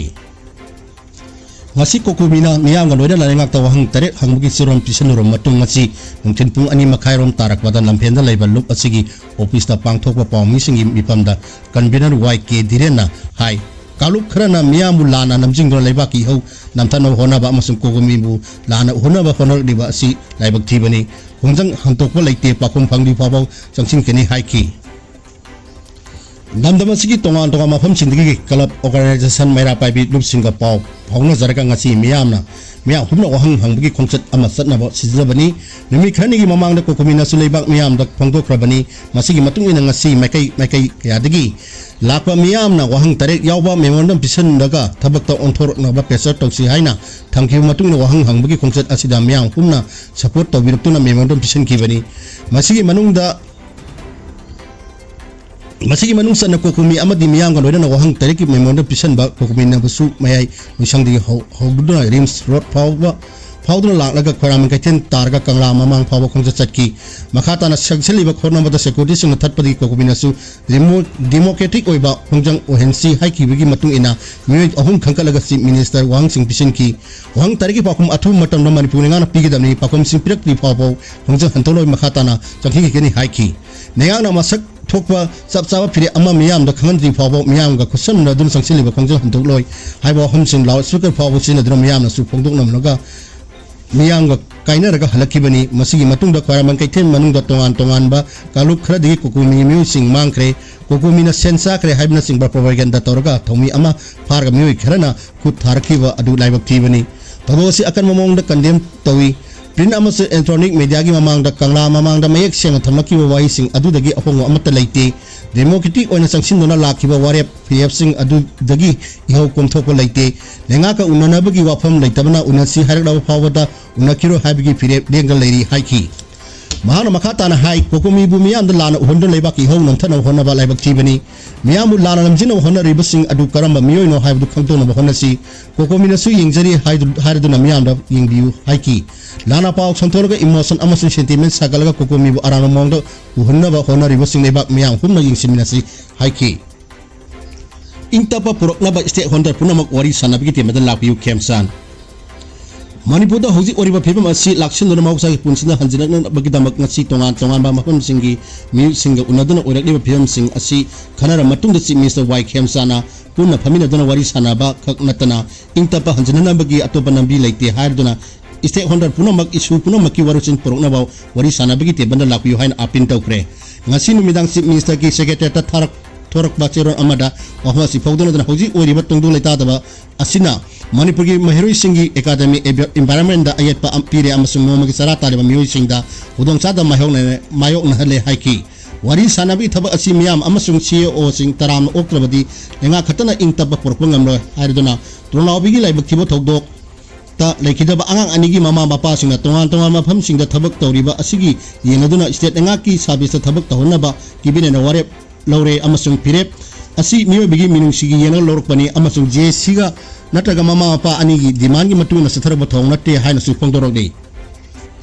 ꯉꯁꯤ ꯀꯣꯀꯣꯃꯤꯅ ꯃꯤꯌꯥꯝꯒ ꯂꯣꯏꯅꯅ ꯂꯩꯉꯥꯛꯇ ꯋꯥꯍꯪ ꯇꯔꯦꯠ ꯍꯪꯕꯒꯤ ꯆꯦꯔꯣꯜ ꯄꯤꯁꯤꯜꯂꯨꯔꯕ ꯃꯇꯨꯡ, ꯉꯁꯤ ꯅꯨꯡꯊꯤꯜ ꯄꯨꯡ ꯑꯅꯤ ꯃꯈꯥꯏꯔꯣꯝ ꯇꯥꯔꯛꯄꯗ ꯂꯝꯐꯦꯜꯗ ꯂꯩꯕ ꯂꯨꯞ ꯑꯁꯤꯒꯤ ꯑꯣꯐꯤꯁꯇ ꯄꯥꯡꯊꯣꯛꯄ ꯄꯥꯎꯃꯤꯁꯤꯡꯒꯤ ꯃꯤꯐꯝꯗ ꯀꯟꯚꯤꯅꯔ ꯋꯥꯏ ꯀꯦ ꯙꯤꯔꯦꯟꯅ ꯍꯥꯏ, ꯀꯥꯡꯂꯨꯞ ꯈꯔꯅ ꯃꯤꯌꯥꯝꯕꯨ ꯂꯥꯟꯅ ꯅꯝꯖꯤꯡꯗꯨꯅ ꯂꯩꯕꯥꯛꯀꯤ ꯏꯍꯧ ꯅꯝꯊꯅꯕ ꯍꯣꯠꯅꯕ ꯑꯃꯁꯨꯡ ꯀꯣꯀꯣꯃꯤꯕꯨ ꯂꯥꯟꯅ ꯎꯍꯟꯅꯕ ꯍꯣꯠꯅꯔꯛꯂꯤꯕ ꯑꯁꯤ ꯂꯥꯏꯕꯛ ꯊꯤꯕꯅꯤ꯫ ꯈꯣꯡꯖꯪ ꯍꯟꯗꯣꯛꯄ ꯂꯩꯇꯦ, ꯄꯥꯎꯈꯨꯝ ꯐꯪꯗ꯭ꯔꯤ ꯐꯥꯎꯕ ꯆꯪꯁꯤꯟꯒꯅꯤ ꯍꯥꯏꯈꯤ꯫ ꯂꯝꯗꯝ ꯑꯁꯤꯒꯤ ꯇꯣꯉꯥꯟ ꯇꯣꯉꯥꯟꯕ ꯃꯐꯝꯁꯤꯡꯗꯒꯤ ꯀ꯭ꯂꯕ, ꯑꯣꯔꯒꯅꯥꯏꯖꯦꯁꯟ, ꯃꯩꯔꯥ ꯄꯥꯏꯕꯤ ꯂꯨꯞꯁꯤꯡꯒ ꯄꯥꯎ ꯐꯥꯎꯅꯖꯔꯒ ꯉꯁꯤ ꯃꯤꯌꯥꯝꯅ, ꯃꯤꯌꯥꯝ ꯄꯨꯝꯅ ꯋꯥꯍꯪ ꯍꯪꯕꯒꯤ ꯈꯣꯡꯆꯠ ꯑꯃ ꯆꯠꯅꯕ ꯁꯤꯟꯖꯕꯅꯤ꯫ ꯅꯨꯃꯤꯠ ꯈꯔꯅꯤꯒꯤ ꯃꯃꯥꯡꯗ ꯀꯣꯀꯣꯃꯤꯅꯁꯨ ꯂꯩꯕꯥꯛ ꯃꯤꯌꯥꯝꯗ ꯐꯣꯡꯗꯣꯛꯈ꯭ꯔꯕꯅꯤ꯫ ꯃꯁꯤꯒꯤ ꯃꯇꯨꯡ ꯏꯟꯅ ꯉꯁꯤ ꯃꯥꯏꯀꯩ, ꯃꯥꯏꯀꯩ ꯀꯌꯥꯗꯒꯤ ꯂꯥꯛꯄ ꯃꯤꯌꯥꯝꯅ ꯋꯥꯍꯪ ꯇꯔꯦꯠ ꯌꯥꯎꯕ ꯃꯦꯃꯣꯔꯦꯟꯗꯝ ꯄꯤꯁꯤꯟꯂꯒ ꯊꯕꯛꯇ ꯑꯣꯟꯊꯣꯔꯛꯅꯕ ꯄ꯭ꯔꯦꯁꯔ ꯇꯧꯁꯤ ꯍꯥꯏꯅ ꯊꯝꯈꯤꯕ ꯃꯇꯨꯡꯗ ꯋꯥꯍꯪ ꯍꯪꯕꯒꯤ ꯈꯣꯡꯆꯠ ꯑꯁꯤꯗ ꯃꯤꯌꯥꯝ ꯄꯨꯝꯅ ꯁꯄꯣꯔꯠ ꯇꯧꯕꯤꯔꯛꯇꯨꯅ ꯃꯦꯃꯣꯔꯦꯟꯗꯝ ꯄꯤꯁꯤꯟꯈꯤꯕꯅꯤ꯫ ꯃꯁꯤꯒꯤ ꯃꯅꯨꯡꯗ ꯃꯁꯤꯒꯤ ꯃꯅꯨꯡ ꯆꯟꯅ ꯀꯣꯀꯨꯃꯤ ꯑꯃꯗꯤ ꯃꯤꯌꯥꯝꯒ ꯂꯣꯏꯅꯅ ꯋꯥꯍꯪ ꯇꯔꯦꯠꯀꯤ ꯃꯦꯃꯣꯔꯦꯟꯗꯝ ꯄꯤꯁꯟꯕ ꯀꯣꯀꯨꯃꯤꯅꯕꯁꯨ ꯃꯌꯥꯏ ꯂꯣꯏꯁꯪꯗꯒꯤ ꯍꯧ-, ꯍꯧꯗꯨꯅ ꯔꯤꯝꯁ ꯔꯣꯗ ꯐꯥꯎꯕ ꯐꯥꯎꯗꯨꯅ ꯂꯥꯛꯂꯒ ꯈꯣꯏꯔꯥꯡꯕꯝ ꯀꯩꯊꯦꯜ ꯇꯥꯔꯒ ꯀꯪꯂꯥ ꯃꯃꯥꯡ ꯐꯥꯎꯕ ꯈꯣꯡꯆꯠ ꯆꯠꯈꯤ꯫ ꯃꯈꯥ ꯇꯥꯅ ꯆꯪꯁꯤꯜꯂꯤꯕ ꯈꯣꯡꯅꯝꯕꯗ ꯁꯦꯀ꯭ꯌꯨꯔꯤꯇꯤꯁꯤꯡꯅ ꯊꯠꯄꯗꯒꯤ ꯀꯣꯀꯣꯃꯤꯅꯁꯨ ꯗꯤꯃꯣ-, ꯗꯤꯃꯣꯀ꯭ꯔꯦꯇꯤꯛ ꯑꯣꯏꯕ ꯈꯣꯡꯖꯪ ꯑꯣꯏꯍꯟꯁꯤ ꯍꯥꯏꯈꯤꯕꯒꯤ ꯃꯇꯨꯡ ꯏꯟꯅ ꯃꯤꯑꯣꯏ ꯑꯍꯨꯝ ꯈꯟꯒꯠꯂꯒ ꯆꯤꯐ ꯃꯤꯅꯤꯁꯇꯔ ꯋꯥꯍꯪꯁꯤꯡ ꯄꯤꯁꯤꯟꯈꯤ꯫ ꯋꯥꯍꯪ ꯇꯥꯔꯤꯛꯀꯤ ꯄꯥꯎꯈꯨꯝ ꯑꯊꯨꯕ ꯃꯇꯝꯗ ꯃꯅꯤꯄꯨꯔ ꯂꯩꯉꯥꯛꯅ ꯄꯤꯒꯗꯕꯅꯤ, ꯄꯥꯎꯈꯨꯝꯁꯤꯡ ꯄꯤꯔꯛꯇ꯭ꯔꯤ ꯐꯥꯎꯕ ꯈꯣꯡꯖꯪ ꯍꯟꯗꯣꯛꯂꯣꯏ, ꯃꯈꯥ ꯇꯥꯅ ꯆꯪꯁꯤꯟꯈꯤꯒꯅꯤ ꯍꯥꯏꯈꯤ꯫ ꯂꯩꯉꯥꯛꯅ ꯃꯁꯛ ꯊꯣꯛꯄ ꯆꯞ ꯆꯥꯕ ꯐꯤꯔꯦꯞ ꯑꯃ ꯃꯤꯌꯥꯝꯗ ꯈꯪꯍꯟꯗ꯭ꯔꯤ ꯐꯥꯎꯕ ꯃꯤꯌꯥꯝꯒ ꯈꯨꯠꯁꯝꯅꯗꯨꯅ ꯆꯪꯁꯤꯜꯂꯤꯕ ꯈꯣꯡꯖꯪ ꯍꯟꯗꯣꯛꯂꯣꯏ ꯍꯥꯏꯕ ꯋꯥꯐꯝꯁꯤꯡ ꯂꯥꯎꯗ ꯁ꯭ꯄꯤꯀꯔ ꯐꯥꯎꯕ ꯁꯤꯖꯤꯟꯅꯗꯨꯅ ꯃꯤꯌꯥꯝꯅꯁꯨ ꯐꯣꯡꯗꯣꯛꯅꯕꯒ ꯃꯤꯌꯥꯝꯒ ꯀꯥꯏꯅꯔꯒ ꯍꯜꯂꯛꯈꯤꯕꯅꯤ꯫ ꯃꯁꯤꯒꯤ ꯃꯇꯨꯡꯗ ꯈ꯭ꯋꯥꯏꯔꯝꯕꯟ ꯀꯩꯊꯦꯜ ꯃꯅꯨꯡꯗ ꯇꯣꯉꯥꯟ ꯇꯣꯉꯥꯟꯕ ꯀꯥꯡꯂꯨꯞ ꯈꯔꯗꯒꯤ ꯀꯣꯀꯣꯃꯤꯒꯤ ꯃꯤꯑꯣꯏꯁꯤꯡ ꯃꯥꯡꯈ꯭ꯔꯦ, ꯀꯣꯀꯣꯃꯤꯅ ꯁꯦꯟ ꯆꯥꯈ꯭ꯔꯦ ꯍꯥꯏꯕꯅꯆꯤꯡꯕ ꯄ꯭ꯔꯣꯄꯥꯒꯦꯟꯗꯥ ꯇꯧꯔꯒ ꯊꯧꯃꯤ ꯑꯃ ꯐꯥꯔꯒ ꯃꯤꯑꯣꯏ ꯈꯔꯅ ꯈꯨꯠ ꯊꯥꯔꯛꯈꯤꯕ ꯑꯗꯨ ꯂꯥꯏꯕꯛ ꯊꯤꯕꯅꯤ꯫ ꯊꯧꯗꯣꯛ ꯑꯁꯤ ꯑꯀꯟꯕ ꯃꯑꯣꯡꯗ ꯀꯟꯗꯦꯝ ꯇꯧꯏ꯫ ꯄ꯭ꯔꯤꯟꯠ ꯑꯃꯁꯨꯡ ꯏꯂꯦꯛꯇ꯭ꯔꯣꯅꯤꯛ ꯃꯦꯗꯤꯌꯥꯒꯤ ꯃꯃꯥꯡꯗ ꯀꯪꯂꯥ ꯃꯃꯥꯡꯗ ꯃꯌꯦꯛ ꯁꯦꯡꯅ ꯊꯝꯂꯛꯈꯤꯕ ꯋꯥꯍꯩꯁꯤꯡ ꯑꯗꯨꯗꯒꯤ ꯑꯍꯣꯡꯕ ꯑꯃꯠꯇ ꯂꯩꯇꯦ꯫ ꯗꯦꯃꯣꯀ꯭ꯔꯦꯇꯤꯛ ꯑꯣꯏꯅ ꯆꯪꯁꯤꯟꯗꯨꯅ ꯂꯥꯛꯈꯤꯕ ꯋꯥꯔꯦꯞ ꯐꯤꯔꯦꯞꯁꯤꯡ ꯑꯗꯨꯗꯒꯤ ꯏꯍꯧ ꯀꯣꯝꯊꯣꯛꯄ ꯂꯩꯇꯦ꯫ ꯂꯩꯉꯥꯛꯀ ꯎꯅꯅꯕꯒꯤ ꯋꯥꯐꯝ ꯂꯩꯇꯕꯅ ꯎꯅꯁꯤ ꯍꯥꯏꯔꯛꯂꯕ ꯐꯥꯎꯕꯗ ꯎꯅꯈꯤꯔꯣꯏ ꯍꯥꯏꯕꯒꯤ ꯐꯤꯔꯦꯞ ꯂꯦꯡꯗꯅ ꯂꯩꯔꯤ ꯍꯥꯏꯈꯤ꯫ ꯃꯍꯥꯛꯅ ꯃꯈꯥ ꯇꯥꯅ ꯍꯥꯏ, ꯀꯣꯀꯣꯃꯤꯕꯨ ꯃꯤꯌꯥꯝꯗ ꯂꯥꯟꯅ ꯎꯍꯟꯗꯨꯅ ꯂꯩꯕꯥꯛꯀꯤ ꯏꯍꯧ ꯅꯝꯊꯅꯕ ꯍꯣꯠꯅꯕ ꯂꯥꯏꯕꯛ ꯊꯤꯕꯅꯤ꯫ ꯃꯤꯌꯥꯝꯕꯨ ꯂꯥꯟꯅ ꯂꯝꯖꯤꯡꯅꯕ ꯍꯣꯠꯅꯔꯤꯕꯁꯤꯡ ꯑꯗꯨ ꯀꯔꯝꯕ ꯃꯤꯑꯣꯏꯅꯣ ꯍꯥꯏꯕꯗꯨ ꯈꯪꯗꯣꯛꯅꯕ ꯍꯣꯠꯅꯁꯤ꯫ ꯀꯣꯀꯣꯃꯤꯅꯁꯨ ꯌꯦꯡꯖꯔꯤ ꯍꯥꯏꯗꯨ-, ꯍꯥꯏꯔꯗꯨꯅ ꯃꯤꯌꯥꯝꯗ ꯌꯦꯡꯕꯤꯌꯨ ꯍꯥꯏꯈꯤ꯫ ꯂꯥꯟꯅ ꯄꯥꯎ ꯁꯟꯗꯣꯛꯂꯒ ꯏꯃꯣꯁꯟ ꯑꯃꯁꯨꯡ ꯁꯦꯟꯇꯤꯃꯦꯟ ꯁꯥꯒꯠꯂꯒ ꯀꯣꯀꯣꯃꯤꯕꯨ ꯑꯔꯥꯟꯕ ꯃꯑꯣꯡꯗ ꯎꯍꯟꯅꯕ ꯍꯣꯠꯅꯔꯤꯕꯁꯤꯡ ꯂꯩꯕꯥꯛ ꯃꯤꯌꯥꯝ ꯄꯨꯝꯅ ꯌꯦꯡꯁꯤꯟꯃꯤꯟꯅꯁꯤ ꯍꯥꯏꯈꯤ꯫ ꯏꯪ ꯇꯞꯄ ꯄꯨꯔꯛꯅꯕ ꯁ꯭ꯇꯦꯛ ꯍꯣꯜꯗꯔ ꯄꯨꯝꯅꯃꯛ ꯋꯥꯔꯤ ꯁꯥꯟꯅꯕꯒꯤ ꯇꯦꯕꯜꯗ ꯂꯥꯛꯄꯤꯌꯨ, ꯈꯦꯝꯆꯥꯟ꯫ ꯃꯅꯤꯄꯨꯔꯗ ꯍꯧꯖꯤꯛ ꯑꯣꯏꯔꯤꯕ ꯐꯤꯕꯝ ꯑꯁꯤ ꯂꯥꯛꯁꯤꯜꯂꯨꯅ ꯃꯍꯧꯁꯥꯒꯤ ꯄꯨꯟꯁꯤꯗ ꯍꯟꯖꯤꯜꯂꯛꯅꯕꯒꯤꯗꯃꯛ ꯉꯁꯤ ꯇꯣꯉꯥꯟ ꯇꯣꯉꯥꯟꯕ ꯃꯐꯝꯁꯤꯡꯒꯤ ꯃꯤꯑꯣꯏꯁꯤꯡꯒ ꯎꯅꯗꯨꯅ ꯑꯣꯏꯔꯛꯂꯤꯕ ꯐꯤꯕꯝꯁꯤꯡ ꯑꯁꯤ ꯈꯟꯅꯔꯕ ꯃꯇꯨꯡꯗ ꯆꯤꯐ ꯃꯤꯅꯤꯁꯇꯔ ꯋꯥꯏ ꯈꯦꯝꯆꯥꯟꯅ ꯄꯨꯟꯅ ꯐꯝꯃꯤꯟꯅꯗꯨꯅ ꯋꯥꯔꯤ ꯁꯥꯟꯅꯕ ꯈꯛ ꯅꯠꯇꯅ ꯏꯪ ꯇꯞꯄ ꯍꯟꯖꯤꯟꯅꯅꯕꯒꯤ ꯑꯇꯣꯞꯄ ꯂꯝꯕꯤ ꯂꯩꯇꯦ ꯍꯥꯏꯔꯗꯨꯅ ꯁ꯭ꯇꯦꯛ ꯍꯣꯜꯗꯔ ꯄꯨꯝꯅꯃꯛ ꯏꯁꯨ ꯄꯨꯝꯅꯃꯛꯀꯤ ꯋꯥꯔꯣꯏꯁꯤꯟ ꯄꯨꯔꯛꯅꯕ ꯋꯥꯔꯤ ꯁꯥꯟꯅꯕꯒꯤ ꯇꯦꯕꯜꯗ ꯂꯥꯛꯄꯤꯌꯨ ꯍꯥꯏꯅ ꯑꯥꯄꯤꯜ ꯇꯧꯈ꯭ꯔꯦ꯫ ꯉꯁꯤ ꯅꯨꯃꯤꯗꯥꯡ ꯆꯤꯐ ꯃꯤꯅꯤꯁꯇꯔꯒꯤ ꯁꯦꯀ꯭ꯔꯦꯇꯦꯔꯤꯌꯦꯠꯇ ꯊꯥꯔꯛ-, ꯊꯣꯔꯛꯄ ꯆꯦꯔꯣꯜ ꯑꯃꯗ ꯋꯥꯐꯝ ꯑꯁꯤ ꯐꯣꯡꯗꯣꯛꯅꯗꯨꯅ ꯍꯧꯖꯤꯛ ꯑꯣꯏꯔꯤꯕ ꯇꯪꯗꯨ ꯂꯩꯇꯥꯗꯕ ꯑꯁꯤꯅ ꯃꯅꯤꯄꯨꯔꯒꯤ ꯃꯍꯩꯔꯣꯏꯁꯤꯡꯒꯤ ꯑꯦꯀꯥꯗꯃꯤꯛ ꯑꯦꯟꯚꯥꯏ-, ꯑꯦꯟꯚꯥꯏꯔꯟꯃꯦꯟꯗ ꯑꯌꯦꯠꯄ ꯑꯝ-, ꯄꯤꯔꯦ ꯑꯃꯁꯨꯡ ꯅꯣꯡꯃꯒꯤ ꯆꯔꯥ ꯇꯥꯜꯂꯤꯕ ꯃꯤꯑꯣꯏꯁꯤꯡꯗ ꯈꯨꯗꯣꯡꯆꯥꯗꯕ ꯃꯥꯌꯣꯛꯅ-, ꯃꯥꯌꯣꯛꯅꯍꯜꯂꯦ ꯍꯥꯏꯈꯤ꯫ ꯋꯥꯔꯤ ꯁꯥꯟꯅꯕꯒꯤ ꯊꯕꯛ ꯑꯁꯤ ꯃꯤꯌꯥꯝ ꯑꯃꯁꯨꯡ ꯁꯤ ꯏ ꯑꯣꯁꯤꯡ ꯇꯔꯥꯝꯅ ꯑꯣꯛꯇ꯭ꯔꯕꯗꯤ ꯂꯩꯉꯥꯛ ꯈꯛꯇꯅ ꯏꯪ ꯇꯞꯄ ꯄꯨꯔꯛꯄ ꯉꯝꯂꯣꯏ ꯍꯥꯏꯔꯗꯨꯅ ꯇꯣꯔꯣꯅꯥꯎꯕꯤꯒꯤ ꯂꯥꯏꯕꯛ ꯊꯤꯕ ꯊꯧꯗꯣꯛ ꯇ ꯂꯩꯈꯤꯗꯕ ꯑꯉꯥꯡ ꯑꯅꯤꯒꯤ ꯃꯃꯥ ꯃꯄꯥꯁꯤꯡꯅ ꯇꯣꯉꯥꯟ ꯇꯣꯉꯥꯟꯕ ꯃꯐꯝꯁꯤꯡꯗ ꯊꯕꯛ ꯇꯧꯔꯤꯕ ꯑꯁꯤꯒꯤ ꯌꯦꯡꯂꯗꯨꯅ ꯁ꯭ꯇꯦꯠ ꯂꯩꯉꯥꯛꯀꯤ ꯁꯥꯔꯚꯤꯁꯇ ꯊꯕꯛ ꯇꯧꯍꯟꯅꯕ ꯀꯦꯕꯤꯅꯦꯠꯅ ꯋꯥꯔꯦꯞ ꯂꯧꯔꯦ ꯑꯃꯁꯨꯡ ꯐꯤꯔꯦꯞ ꯑꯁꯤ ꯃꯤꯑꯣꯏꯕꯒꯤ ꯃꯤꯅꯨꯡꯁꯤꯒꯤ ꯌꯦꯡꯉꯒ ꯂꯧꯔꯛꯄꯅꯤ ꯑꯃꯁꯨꯡ ꯖꯦ ꯁꯤꯒ ꯅꯠꯇ꯭ꯔꯒ ꯃꯃꯥ ꯃꯄꯥ ꯑꯅꯤꯒꯤ ꯗꯤꯃꯥꯟꯒꯤ ꯃꯇꯨꯡ ꯏꯟꯅ ꯆꯠꯊꯔꯛꯄ ꯊꯧꯑꯣꯡ ꯅꯠꯇꯦ ꯍꯥꯏꯅꯁꯨ ꯐꯣꯡꯗꯣꯔꯛꯂꯤ꯫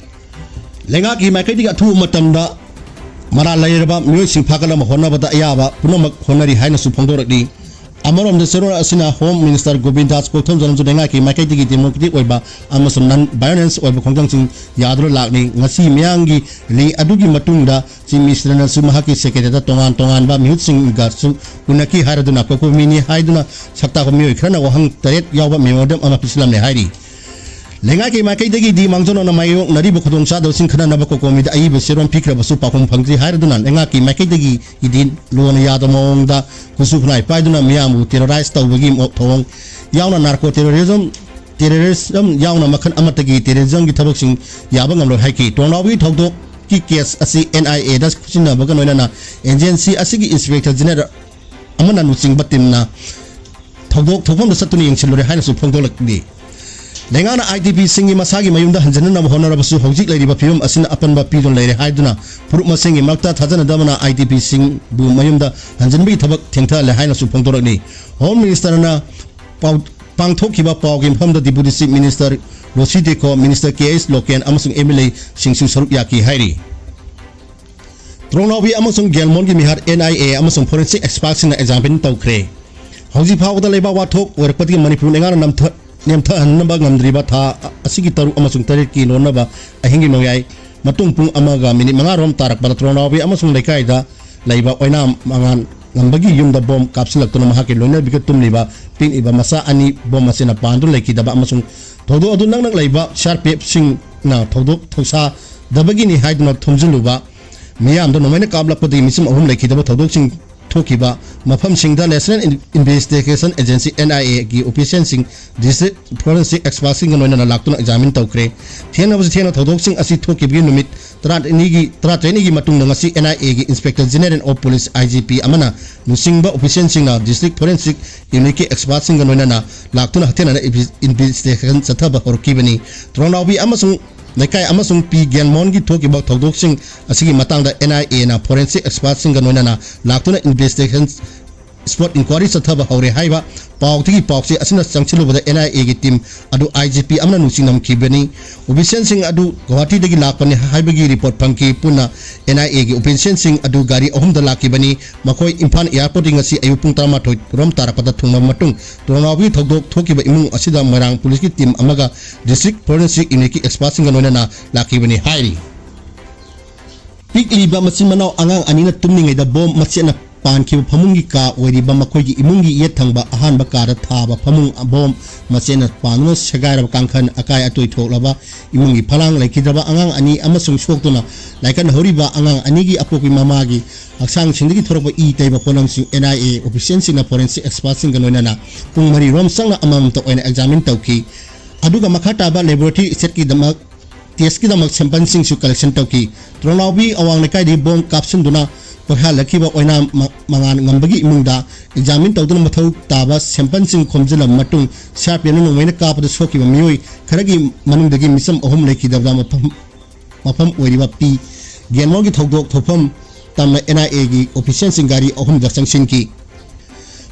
ꯂꯩꯉꯥꯛꯀꯤ ꯃꯥꯏꯀꯩꯗꯒꯤ ꯑꯊꯨꯕ ꯃꯇꯝꯗ ꯃꯔꯥꯜ ꯂꯩꯔꯕ ꯃꯤꯑꯣꯏꯁꯤꯡ ꯐꯥꯒꯠꯅꯕ ꯍꯣꯠꯅꯕꯗ ꯑꯌꯥꯕ ꯄꯨꯝꯅꯃꯛ ꯍꯣꯠꯅꯔꯤ ꯍꯥꯏꯅꯁꯨ ꯐꯣꯡꯗꯣꯔꯛꯂꯤ꯫ ꯑꯃꯔꯣꯝꯗ ꯆꯦꯔꯣꯜ ꯑꯁꯤꯅ ꯍꯣꯝ ꯃꯤꯅꯤꯁꯇꯔ ꯒꯣꯕꯤꯟꯗꯥꯁ ꯀꯣꯛꯊꯝꯖꯅꯁꯨ ꯂꯩꯉꯥꯛꯀꯤ ꯃꯥꯏꯀꯩꯗꯒꯤ ꯗꯦꯃꯣꯀ꯭ꯔꯦꯇꯤꯛ ꯑꯣꯏꯕ ꯑꯃꯁꯨꯡ ꯅꯟ ꯚꯥꯏꯑꯣꯂꯦꯟꯁ ꯑꯣꯏꯕ ꯈꯣꯡꯖꯪꯁꯤꯡ ꯌꯥꯗꯨꯅ ꯂꯥꯛꯂꯤ꯫ ꯉꯁꯤ ꯃꯤꯌꯥꯝꯒꯤ ꯂꯤ ꯑꯗꯨꯒꯤ ꯃꯇꯨꯡꯗ ꯆꯤꯐ ꯃꯤꯅꯤꯁꯇꯔꯅꯁꯨ ꯃꯍꯥꯛꯀꯤ ꯁꯦꯀ꯭ꯔꯦꯇꯔꯤꯗ ꯇꯣꯉꯥꯟ ꯇꯣꯉꯥꯟꯕ ꯃꯤꯍꯨꯠꯁꯤꯡꯒꯁꯨ ꯎꯅꯈꯤ ꯍꯥꯏꯔꯗꯨꯅ ꯀꯣꯀꯣꯃꯤꯅꯤ ꯍꯥꯏꯗꯨꯅ ꯁꯛꯇꯥꯛꯄ ꯃꯤꯑꯣꯏ ꯈꯔꯅ ꯋꯥꯍꯪ ꯇꯔꯦꯠ ꯌꯥꯎꯕ ꯃꯦꯃꯣꯔꯦꯟꯗꯝ ꯑꯃ ꯄꯤꯁꯤꯜꯂꯝꯃꯦ ꯍꯥꯏꯔꯤ꯫ ꯂꯩꯉꯥꯛꯀꯤ ꯃꯥꯏꯀꯩꯗꯒꯤꯗꯤ ꯃꯥꯡꯖꯧꯅꯅ ꯃꯥꯌꯣꯛꯅꯔꯤꯕ ꯈꯨꯗꯣꯡꯆꯥꯗꯕꯁꯤꯡ ꯈꯟꯅꯅꯕ ꯀꯣꯀꯣꯃꯤꯗ ꯑꯏꯕ ꯆꯦꯔꯣꯜ ꯄꯤꯈ꯭ꯔꯕꯁꯨ ꯄꯥꯎꯈꯨꯝ ꯐꯪꯗ꯭ꯔꯤ ꯍꯥꯏꯔꯗꯨꯅ ꯂꯩꯉꯥꯛꯀꯤ ꯃꯥꯏꯀꯩꯗꯒꯤꯗꯤ ꯂꯣꯟꯅ ꯌꯥꯗꯕ ꯃꯑꯣꯡꯗ ꯈꯨꯠꯁꯨ ꯈꯨꯠꯂꯥꯏ ꯄꯥꯏꯗꯨꯅ ꯃꯤꯌꯥꯝꯕꯨ ꯇꯦꯔꯣꯔꯥꯏꯖ ꯇꯧꯕꯒꯤ ꯃꯑꯣ-, ꯊꯧꯑꯣꯡ ꯌꯥꯎꯅ ꯅꯥꯔꯀꯣ ꯇꯦꯔꯣꯔꯤꯖꯝ, ꯇꯦꯔꯣꯔꯤꯖꯝ ꯌꯥꯎꯅ ꯃꯈꯜ ꯑꯃꯠꯇꯒꯤ ꯇꯦꯔꯣꯔꯤꯖꯝꯒꯤ ꯊꯕꯛꯁꯤꯡ ꯌꯥꯕ ꯉꯝꯂꯣꯏ ꯍꯥꯏꯈꯤ꯫ ꯇꯣꯡꯅꯥꯎꯒꯤ ꯊꯧꯗꯣꯛꯀꯤ ꯀꯦꯁ ꯑꯁꯤ ꯑꯦꯟ ꯑꯥꯏ ꯑꯦꯗ ꯈꯨꯠꯁꯤꯟꯅꯕꯒ ꯂꯣꯏꯅꯅ ꯑꯦꯖꯦꯟꯁꯤ ꯑꯁꯤꯒꯤ ꯏꯟꯁꯄꯦꯛꯇꯔ ꯖꯦꯅꯔꯦꯜ ꯑꯃꯅ ꯂꯨꯆꯤꯡꯕ ꯇꯤꯝꯅ ꯊꯧꯗꯣꯛ ꯊꯣꯛꯐꯝꯗ ꯆꯠꯇꯨꯅ ꯌꯦꯡꯁꯤꯜꯂꯨꯔꯦ ꯍꯥꯏꯅꯁꯨ ꯐꯣꯡꯗꯣꯛꯂꯛꯂꯤ꯫ ꯂꯩꯉꯥꯛꯅ ꯑꯥꯏ ꯗꯤ ꯄꯤꯁꯤꯡꯒꯤ ꯃꯁꯥꯒꯤ ꯃꯌꯨꯝꯗ ꯍꯟꯖꯤꯟꯅꯅꯕ ꯍꯣꯠꯅꯔꯕꯁꯨ ꯍꯧꯖꯤꯛ ꯂꯩꯔꯤꯕ ꯐꯤꯕꯝ ꯑꯁꯤꯅ ꯑꯄꯟꯕ ꯄꯤꯗꯨꯅ ꯂꯩꯔꯦ ꯍꯥꯏꯗꯨꯅ ꯐꯨꯔꯨꯞ ꯃꯁꯦꯟꯒꯤ ꯃꯔꯛꯇ ꯊꯥꯖꯅꯗꯕꯅ ꯑꯥꯏ ꯗꯤ ꯄꯤꯁꯤꯡꯕꯨ ꯃꯌꯨꯝꯗ ꯍꯟꯖꯤꯟꯕꯒꯤ ꯊꯕꯛ ꯊꯦꯡꯊꯍꯜꯂꯦ ꯍꯥꯏꯅꯁꯨ ꯐꯣꯡꯗꯣꯔꯛꯂꯤ꯫ ꯍꯣꯝ ꯃꯤꯅꯤꯁꯇꯔꯅ ꯄꯥꯎ-, ꯄꯥꯡꯊꯣꯛꯈꯤꯕ ꯄꯥꯎꯒꯤ ꯃꯐꯝꯗ deputy chief minister ꯔꯣꯁꯤ deco, minister ꯀꯦ ꯑꯩꯆ ꯂꯣꯀꯦꯟ ꯑꯃꯁꯨꯡ ꯑꯦꯝ ꯑꯦꯜ ꯑꯦꯁꯤꯡꯁꯨ ꯁꯔꯨꯛ ꯌꯥꯈꯤ ꯍꯥꯏꯔꯤ꯫ ꯇ꯭ꯔꯣꯡꯅꯥꯎꯕꯤ ꯑꯃꯁꯨꯡ ꯒꯦꯜꯃꯣꯟꯒꯤ ꯃꯤꯍꯥꯠ ꯑꯦꯟ ꯑꯥꯏ ꯑꯦ ꯑꯃꯁꯨꯡ ꯐꯣꯔꯦꯟꯁꯤꯛ ꯑꯦꯛꯁꯄꯥꯔꯠꯁꯤꯡꯅ ꯑꯦꯛꯖꯥꯃꯤꯟ ꯇꯧꯈ꯭ꯔꯦ꯫ ꯍꯧꯖꯤꯛ ꯐꯥꯎꯕꯗ ꯂꯩꯕꯥꯛ ꯋꯥꯊꯣꯛ ꯑꯣꯏꯔꯛꯄꯗꯒꯤ ꯃꯅꯤꯄꯨꯔ ꯂꯩꯉꯥꯛꯅ ꯅꯝꯊ-, ꯅꯦꯝꯊꯍꯟꯅꯕ ꯉꯝꯗ꯭ꯔꯤꯕ ꯊꯥ ꯑꯁꯤꯒꯤ ꯇꯔꯨꯛ ꯑꯃꯁꯨꯡ ꯇꯔꯦꯠꯀꯤ ꯂꯣꯟꯅꯕ ꯑꯍꯤꯡꯒꯤ ꯅꯣꯡꯌꯥꯏ ꯃꯇꯨꯡ ꯄꯨꯡ ꯑꯃꯒ ꯃꯤꯅꯤꯠ ꯃꯉꯥ ꯔꯣꯝ ꯇꯥꯔꯛꯄꯗ ꯇ꯭ꯔꯣꯡꯅꯥꯎꯕꯤ ꯑꯃꯁꯨꯡ ꯂꯩꯀꯥꯏꯗ ꯂꯩꯕ ꯑꯣꯏꯅꯥꯝ ꯃꯉꯥꯟ ꯉꯝꯕꯒꯤ ꯌꯨꯝꯗ ꯕꯣꯝ ꯀꯥꯞꯁꯤꯜꯂꯛꯇꯨꯅ ꯃꯍꯥꯛꯀꯤ ꯂꯣꯏꯅꯕꯤꯒ ꯇꯨꯝꯂꯤꯕ ꯄꯤꯛꯂꯤꯕ ꯃꯆꯥ ꯑꯅꯤ ꯕꯣꯝ ꯑꯁꯤꯅ ꯄꯥꯟꯗꯨꯅ ꯂꯩꯈꯤꯗꯕ ꯑꯃꯁꯨꯡ ꯊꯧꯗꯣꯛ ꯑꯗꯨ ꯅꯛꯅ ꯂꯩꯕ ꯁꯤ ꯑꯥꯔ ꯄꯤ ꯑꯦꯐꯁꯤꯡꯅ ꯊꯧꯗꯣꯛ ꯊꯧꯁꯥꯗꯕꯒꯤꯅꯤ ꯍꯥꯏꯗꯨꯅ ꯊꯣꯝꯖꯤꯜꯂꯨꯕ ꯃꯤꯌꯥꯝꯗ ꯅꯣꯡꯃꯩꯅ ꯀꯥꯞꯂꯛꯄꯗꯒꯤ ꯃꯤꯁꯤꯡ ꯑꯍꯨꯝ ꯂꯩꯈꯤꯗꯕ ꯊꯧꯗꯣꯛꯁꯤꯡ ꯊꯣꯛꯈꯤꯕ ꯃꯐꯝꯁꯤꯡꯗ national in-, investigation agency, N I ꯑꯦꯒꯤ ꯑꯣꯐꯤꯁꯤꯌꯦꯜꯁꯤꯡ, ꯗꯤꯁꯇ꯭ꯔꯤꯛ ꯐꯣꯔꯦꯟꯁꯤꯛ ꯑꯦꯛꯁꯄꯥꯔꯠꯁꯤꯡꯒ ꯂꯣꯏꯅꯅ ꯂꯥꯛꯇꯨꯅ ꯑꯦꯛꯖꯥꯃꯤꯟ ꯇꯧꯈ꯭ꯔꯦ꯫ ꯊꯦꯡꯅꯕꯁꯤ ꯊꯦꯡꯅ ꯊꯧꯗꯣꯛꯁꯤꯡ ꯑꯁꯤ ꯊꯣꯛꯈꯤꯕꯒꯤ ꯅꯨꯃꯤꯠ ꯇꯔꯥꯅꯤꯊꯣꯏꯅꯤꯒꯤ, ꯇꯔꯥꯇꯔꯦꯠꯅꯤꯒꯤ ꯃꯇꯨꯡꯗ ꯉꯁꯤ ꯑꯦꯟ ꯑꯥꯏ ꯑꯦꯒꯤ inspector general of police, I G P, ꯑꯃꯅ ꯂꯨꯆꯤꯡꯕ ꯑꯣꯐꯤꯁꯤꯌꯦꯜꯁꯤꯡꯅ ꯗꯤꯁꯇ꯭ꯔꯤꯛ ꯐꯣꯔꯦꯟꯁꯤꯛ ꯌꯨꯅꯤꯠꯀꯤ ꯑꯦꯛꯁꯄꯥꯔꯠꯁꯤꯡꯒ ꯂꯣꯏꯅꯅ ꯂꯥꯛꯇꯨꯅ ꯍꯛꯊꯦꯡꯅꯅ ꯏꯟꯚꯦ-, ꯏꯟꯚꯦꯁꯇꯤꯒꯦꯁꯟ ꯆꯠꯊꯕ ꯍꯧꯔꯛꯈꯤꯕꯅꯤ꯫ ꯇ꯭ꯔꯣꯡꯅꯥꯎꯕꯤ ꯑꯃꯁꯨꯡ ꯂꯩꯀꯥꯏ ꯑꯃꯁꯨꯡ ꯄꯤ ꯒꯦꯜꯃꯣꯟꯒꯤ ꯊꯣꯛꯈꯤꯕ ꯊꯧꯗꯣꯛꯁꯤꯡ ꯑꯁꯤꯒꯤ ꯃꯇꯥꯡꯗ ꯑꯦꯟ ꯑꯥꯏ ꯑꯦꯅ ꯐꯣꯔꯦꯟꯁꯤꯛ ꯑꯦꯛꯁꯄꯥꯔꯠꯁꯤꯡꯒ ꯂꯣꯏꯅꯅ ꯂꯥꯛꯇꯨꯅ ꯏꯟꯚꯦꯁꯇꯤꯒꯦꯁꯟ spot inquiry ꯆꯠꯊꯕ ꯍꯧꯔꯦ ꯍꯥꯏꯕ ꯄꯥꯎꯗꯒꯤ ꯄꯥꯎꯆꯦ ꯑꯁꯤꯅ ꯆꯪꯁꯤꯜꯂꯨꯕꯗ NIA ꯒꯤ team ꯑꯗꯨ IGP ꯑꯃꯅ ꯅꯨꯡꯁꯤ ꯅꯝꯈꯤꯕꯅꯤ꯫ Official ꯁꯤꯡ ꯑꯗꯨ ꯒꯨꯋꯥꯍꯥꯇꯤꯗꯒꯤ ꯂꯥꯛꯄꯅꯤ ꯍꯥꯏꯕꯒꯤ report ꯐꯪꯈꯤ꯫ ꯄꯨꯟꯅ NIA ꯒꯤ official ꯁꯤꯡ ꯑꯗꯨ ꯒꯥꯔꯤ ꯑꯍꯨꯝꯗ ꯂꯥꯛꯈꯤꯕꯅꯤ꯫ ꯃꯈꯣꯏ ꯏꯝꯐꯥꯜ airport ꯇꯒꯤ ꯉꯁꯤ ꯑꯌꯨꯛ ꯄꯨꯡ ꯇꯔꯥꯃꯥꯊꯣꯏ ꯔꯣꯝ ꯇꯥꯔꯛꯄꯗ ꯊꯨꯡꯂꯕ ꯃꯇꯨꯡ, ꯇꯣꯔꯣꯅꯥꯎꯕꯤ ꯊꯧꯗꯣꯛ ꯊꯣꯛꯈꯤꯕ ꯏꯃꯨꯡ ꯑꯁꯤꯗ ꯃꯣꯏꯔꯥꯡ police ꯀꯤ team ꯑꯃꯒ district forensic unit ꯀꯤ expert ꯁꯤꯡꯒ ꯂꯣꯏꯅꯅ ꯂꯥꯛꯈꯤꯕꯅꯤ ꯍꯥꯏꯔꯤ꯫ ꯄꯤꯛꯂꯤꯕ ꯃꯆꯤꯟ ꯃꯅꯥꯎ ꯑꯉꯥꯡ ꯑꯅꯤꯅ ꯇꯨꯝꯂꯤꯉꯩꯗ bomb ꯃꯆꯦꯠꯅ ꯄꯥꯟꯈꯤꯕ ꯐꯃꯨꯡꯒꯤ ꯀꯥ ꯑꯣꯏꯔꯤꯕ ꯃꯈꯣꯏꯒꯤ ꯏꯃꯨꯡꯒꯤ ꯌꯦꯠ ꯊꯪꯕ ꯑꯍꯥꯟꯕ ꯀꯥꯗ ꯊꯥꯕ ꯐꯃꯨꯡ bomb ꯃꯆꯦꯠꯅ ꯄꯥꯟꯗꯨꯅ ꯁꯦꯒꯥꯏꯔꯕ ꯀꯥꯡꯈꯟ, ꯑꯀꯥꯏ ꯑꯇꯣꯏ ꯊꯣꯛꯂꯕ ꯏꯃꯨꯡꯒꯤ ꯐꯂꯥꯡ, ꯂꯩꯈꯤꯗ꯭ꯔꯕ ꯑꯉꯥꯡ ꯑꯅꯤ ꯑꯃꯁꯨꯡ ꯁꯣꯛꯇꯨꯅ ꯂꯥꯏꯀꯠꯅꯍꯧꯔꯤꯕ ꯑꯉꯥꯡ ꯑꯅꯤꯒꯤ ꯑꯄꯣꯛꯄꯤ ꯃꯃꯥꯒꯤ ꯍꯛꯆꯥꯡꯁꯤꯡꯗꯒꯤ ꯊꯣꯔꯛꯄ ꯏ ꯇꯩꯕ ꯄꯣꯠꯂꯝꯁꯤꯡ NIA official ꯁꯤꯡꯅ forensic expert ꯁꯤꯡꯒ ꯂꯣꯏꯅꯅ ꯄꯨꯡ ꯃꯔꯤ ꯔꯣꯝ ꯆꯪꯅ ꯑꯃꯃꯝꯇ ꯑꯣꯏꯅ examine ꯇꯧꯈꯤ꯫ ꯑꯗꯨꯒ ꯃꯈꯥ ꯇꯥꯕ laboratory test ꯀꯤꯗꯃꯛ, test ꯀꯤꯗꯃꯛ sample ꯁꯤꯡꯁꯨ collection ꯇꯧꯈꯤ꯫ ꯇꯣꯔꯣꯅꯥꯎꯕꯤ ꯑꯋꯥꯡ ꯂꯩꯀꯥꯏꯗꯒꯤ bomb ꯀꯥꯞꯁꯤꯟꯗꯨꯅ ꯀꯣꯏꯍꯜꯂꯛꯈꯤꯕ ꯑꯣꯏꯅꯥꯝ ꯃ-, ꯃꯉꯥꯟ ꯉꯝꯕꯒꯤ ꯏꯃꯨꯡꯗ examine ꯇꯧꯗꯨꯅ ꯃꯊꯧ ꯇꯥꯕ sample ꯁꯤꯡ ꯈꯣꯝꯖꯤꯜꯂꯕ ꯃꯇꯨꯡ, CRPF ꯅ ꯅꯣꯡꯃꯩꯅ ꯀꯥꯞꯄꯗ ꯁꯣꯛꯈꯤꯕ ꯃꯤꯑꯣꯏ ꯈꯔꯒꯤ ꯃꯅꯨꯡꯗꯒꯤ ꯃꯤꯆꯝ ꯑꯍꯨꯝ ꯂꯩꯈꯤꯗꯕꯗ ꯃꯐꯝ, ꯃꯐꯝ ꯑꯣꯏꯔꯤꯕ ꯄꯤ ꯒꯦꯟꯃꯣꯔꯒꯤ ꯊꯧꯗꯣꯛ ꯊꯣꯛꯐꯝ ꯇꯝꯅ NIA ꯒꯤ official ꯁꯤꯡ ꯒꯥꯔꯤ ꯑꯍꯨꯝꯗ ꯆꯪꯁꯤꯟꯈꯤ꯫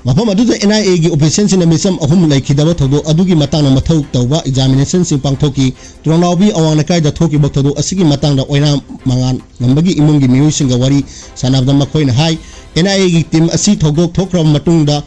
ꯃꯐꯝ ꯑꯗꯨꯗ NIA ꯒꯤ official ꯁꯤꯡꯅ ꯃꯤꯆꯝ ꯑꯍꯨꯝ ꯂꯩꯈꯤꯗꯕ ꯊꯧꯗꯣꯛ ꯑꯗꯨꯒꯤ ꯃꯇꯥꯡꯗ ꯃꯊꯧ ꯇꯧꯕ examination ꯁꯤꯡ ꯄꯥꯡꯊꯣꯛꯈꯤ꯫ ꯇꯣꯔꯣꯅꯥꯎꯕꯤ ꯑꯋꯥꯡ ꯂꯩꯀꯥꯏꯗ ꯊꯣꯛꯈꯤꯕ ꯊꯧꯗꯣꯛ ꯑꯁꯤꯒꯤ ꯃꯇꯥꯡꯗ ꯑꯣꯏꯅꯥꯝ ꯃꯉꯥꯟ ꯉꯝꯕꯒꯤ ꯏꯃꯨꯡꯒꯤ ꯃꯤꯑꯣꯏꯁꯤꯡꯒ ꯋꯥꯔꯤ ꯁꯥꯟꯅꯕꯗ ꯃꯈꯣꯏꯅ ꯍꯥꯏ, NIA ꯒꯤ team ꯑꯁꯤ ꯊꯧꯗꯣꯛ ꯊꯣꯛꯈ꯭ꯔꯕ ꯃꯇꯨꯡꯗ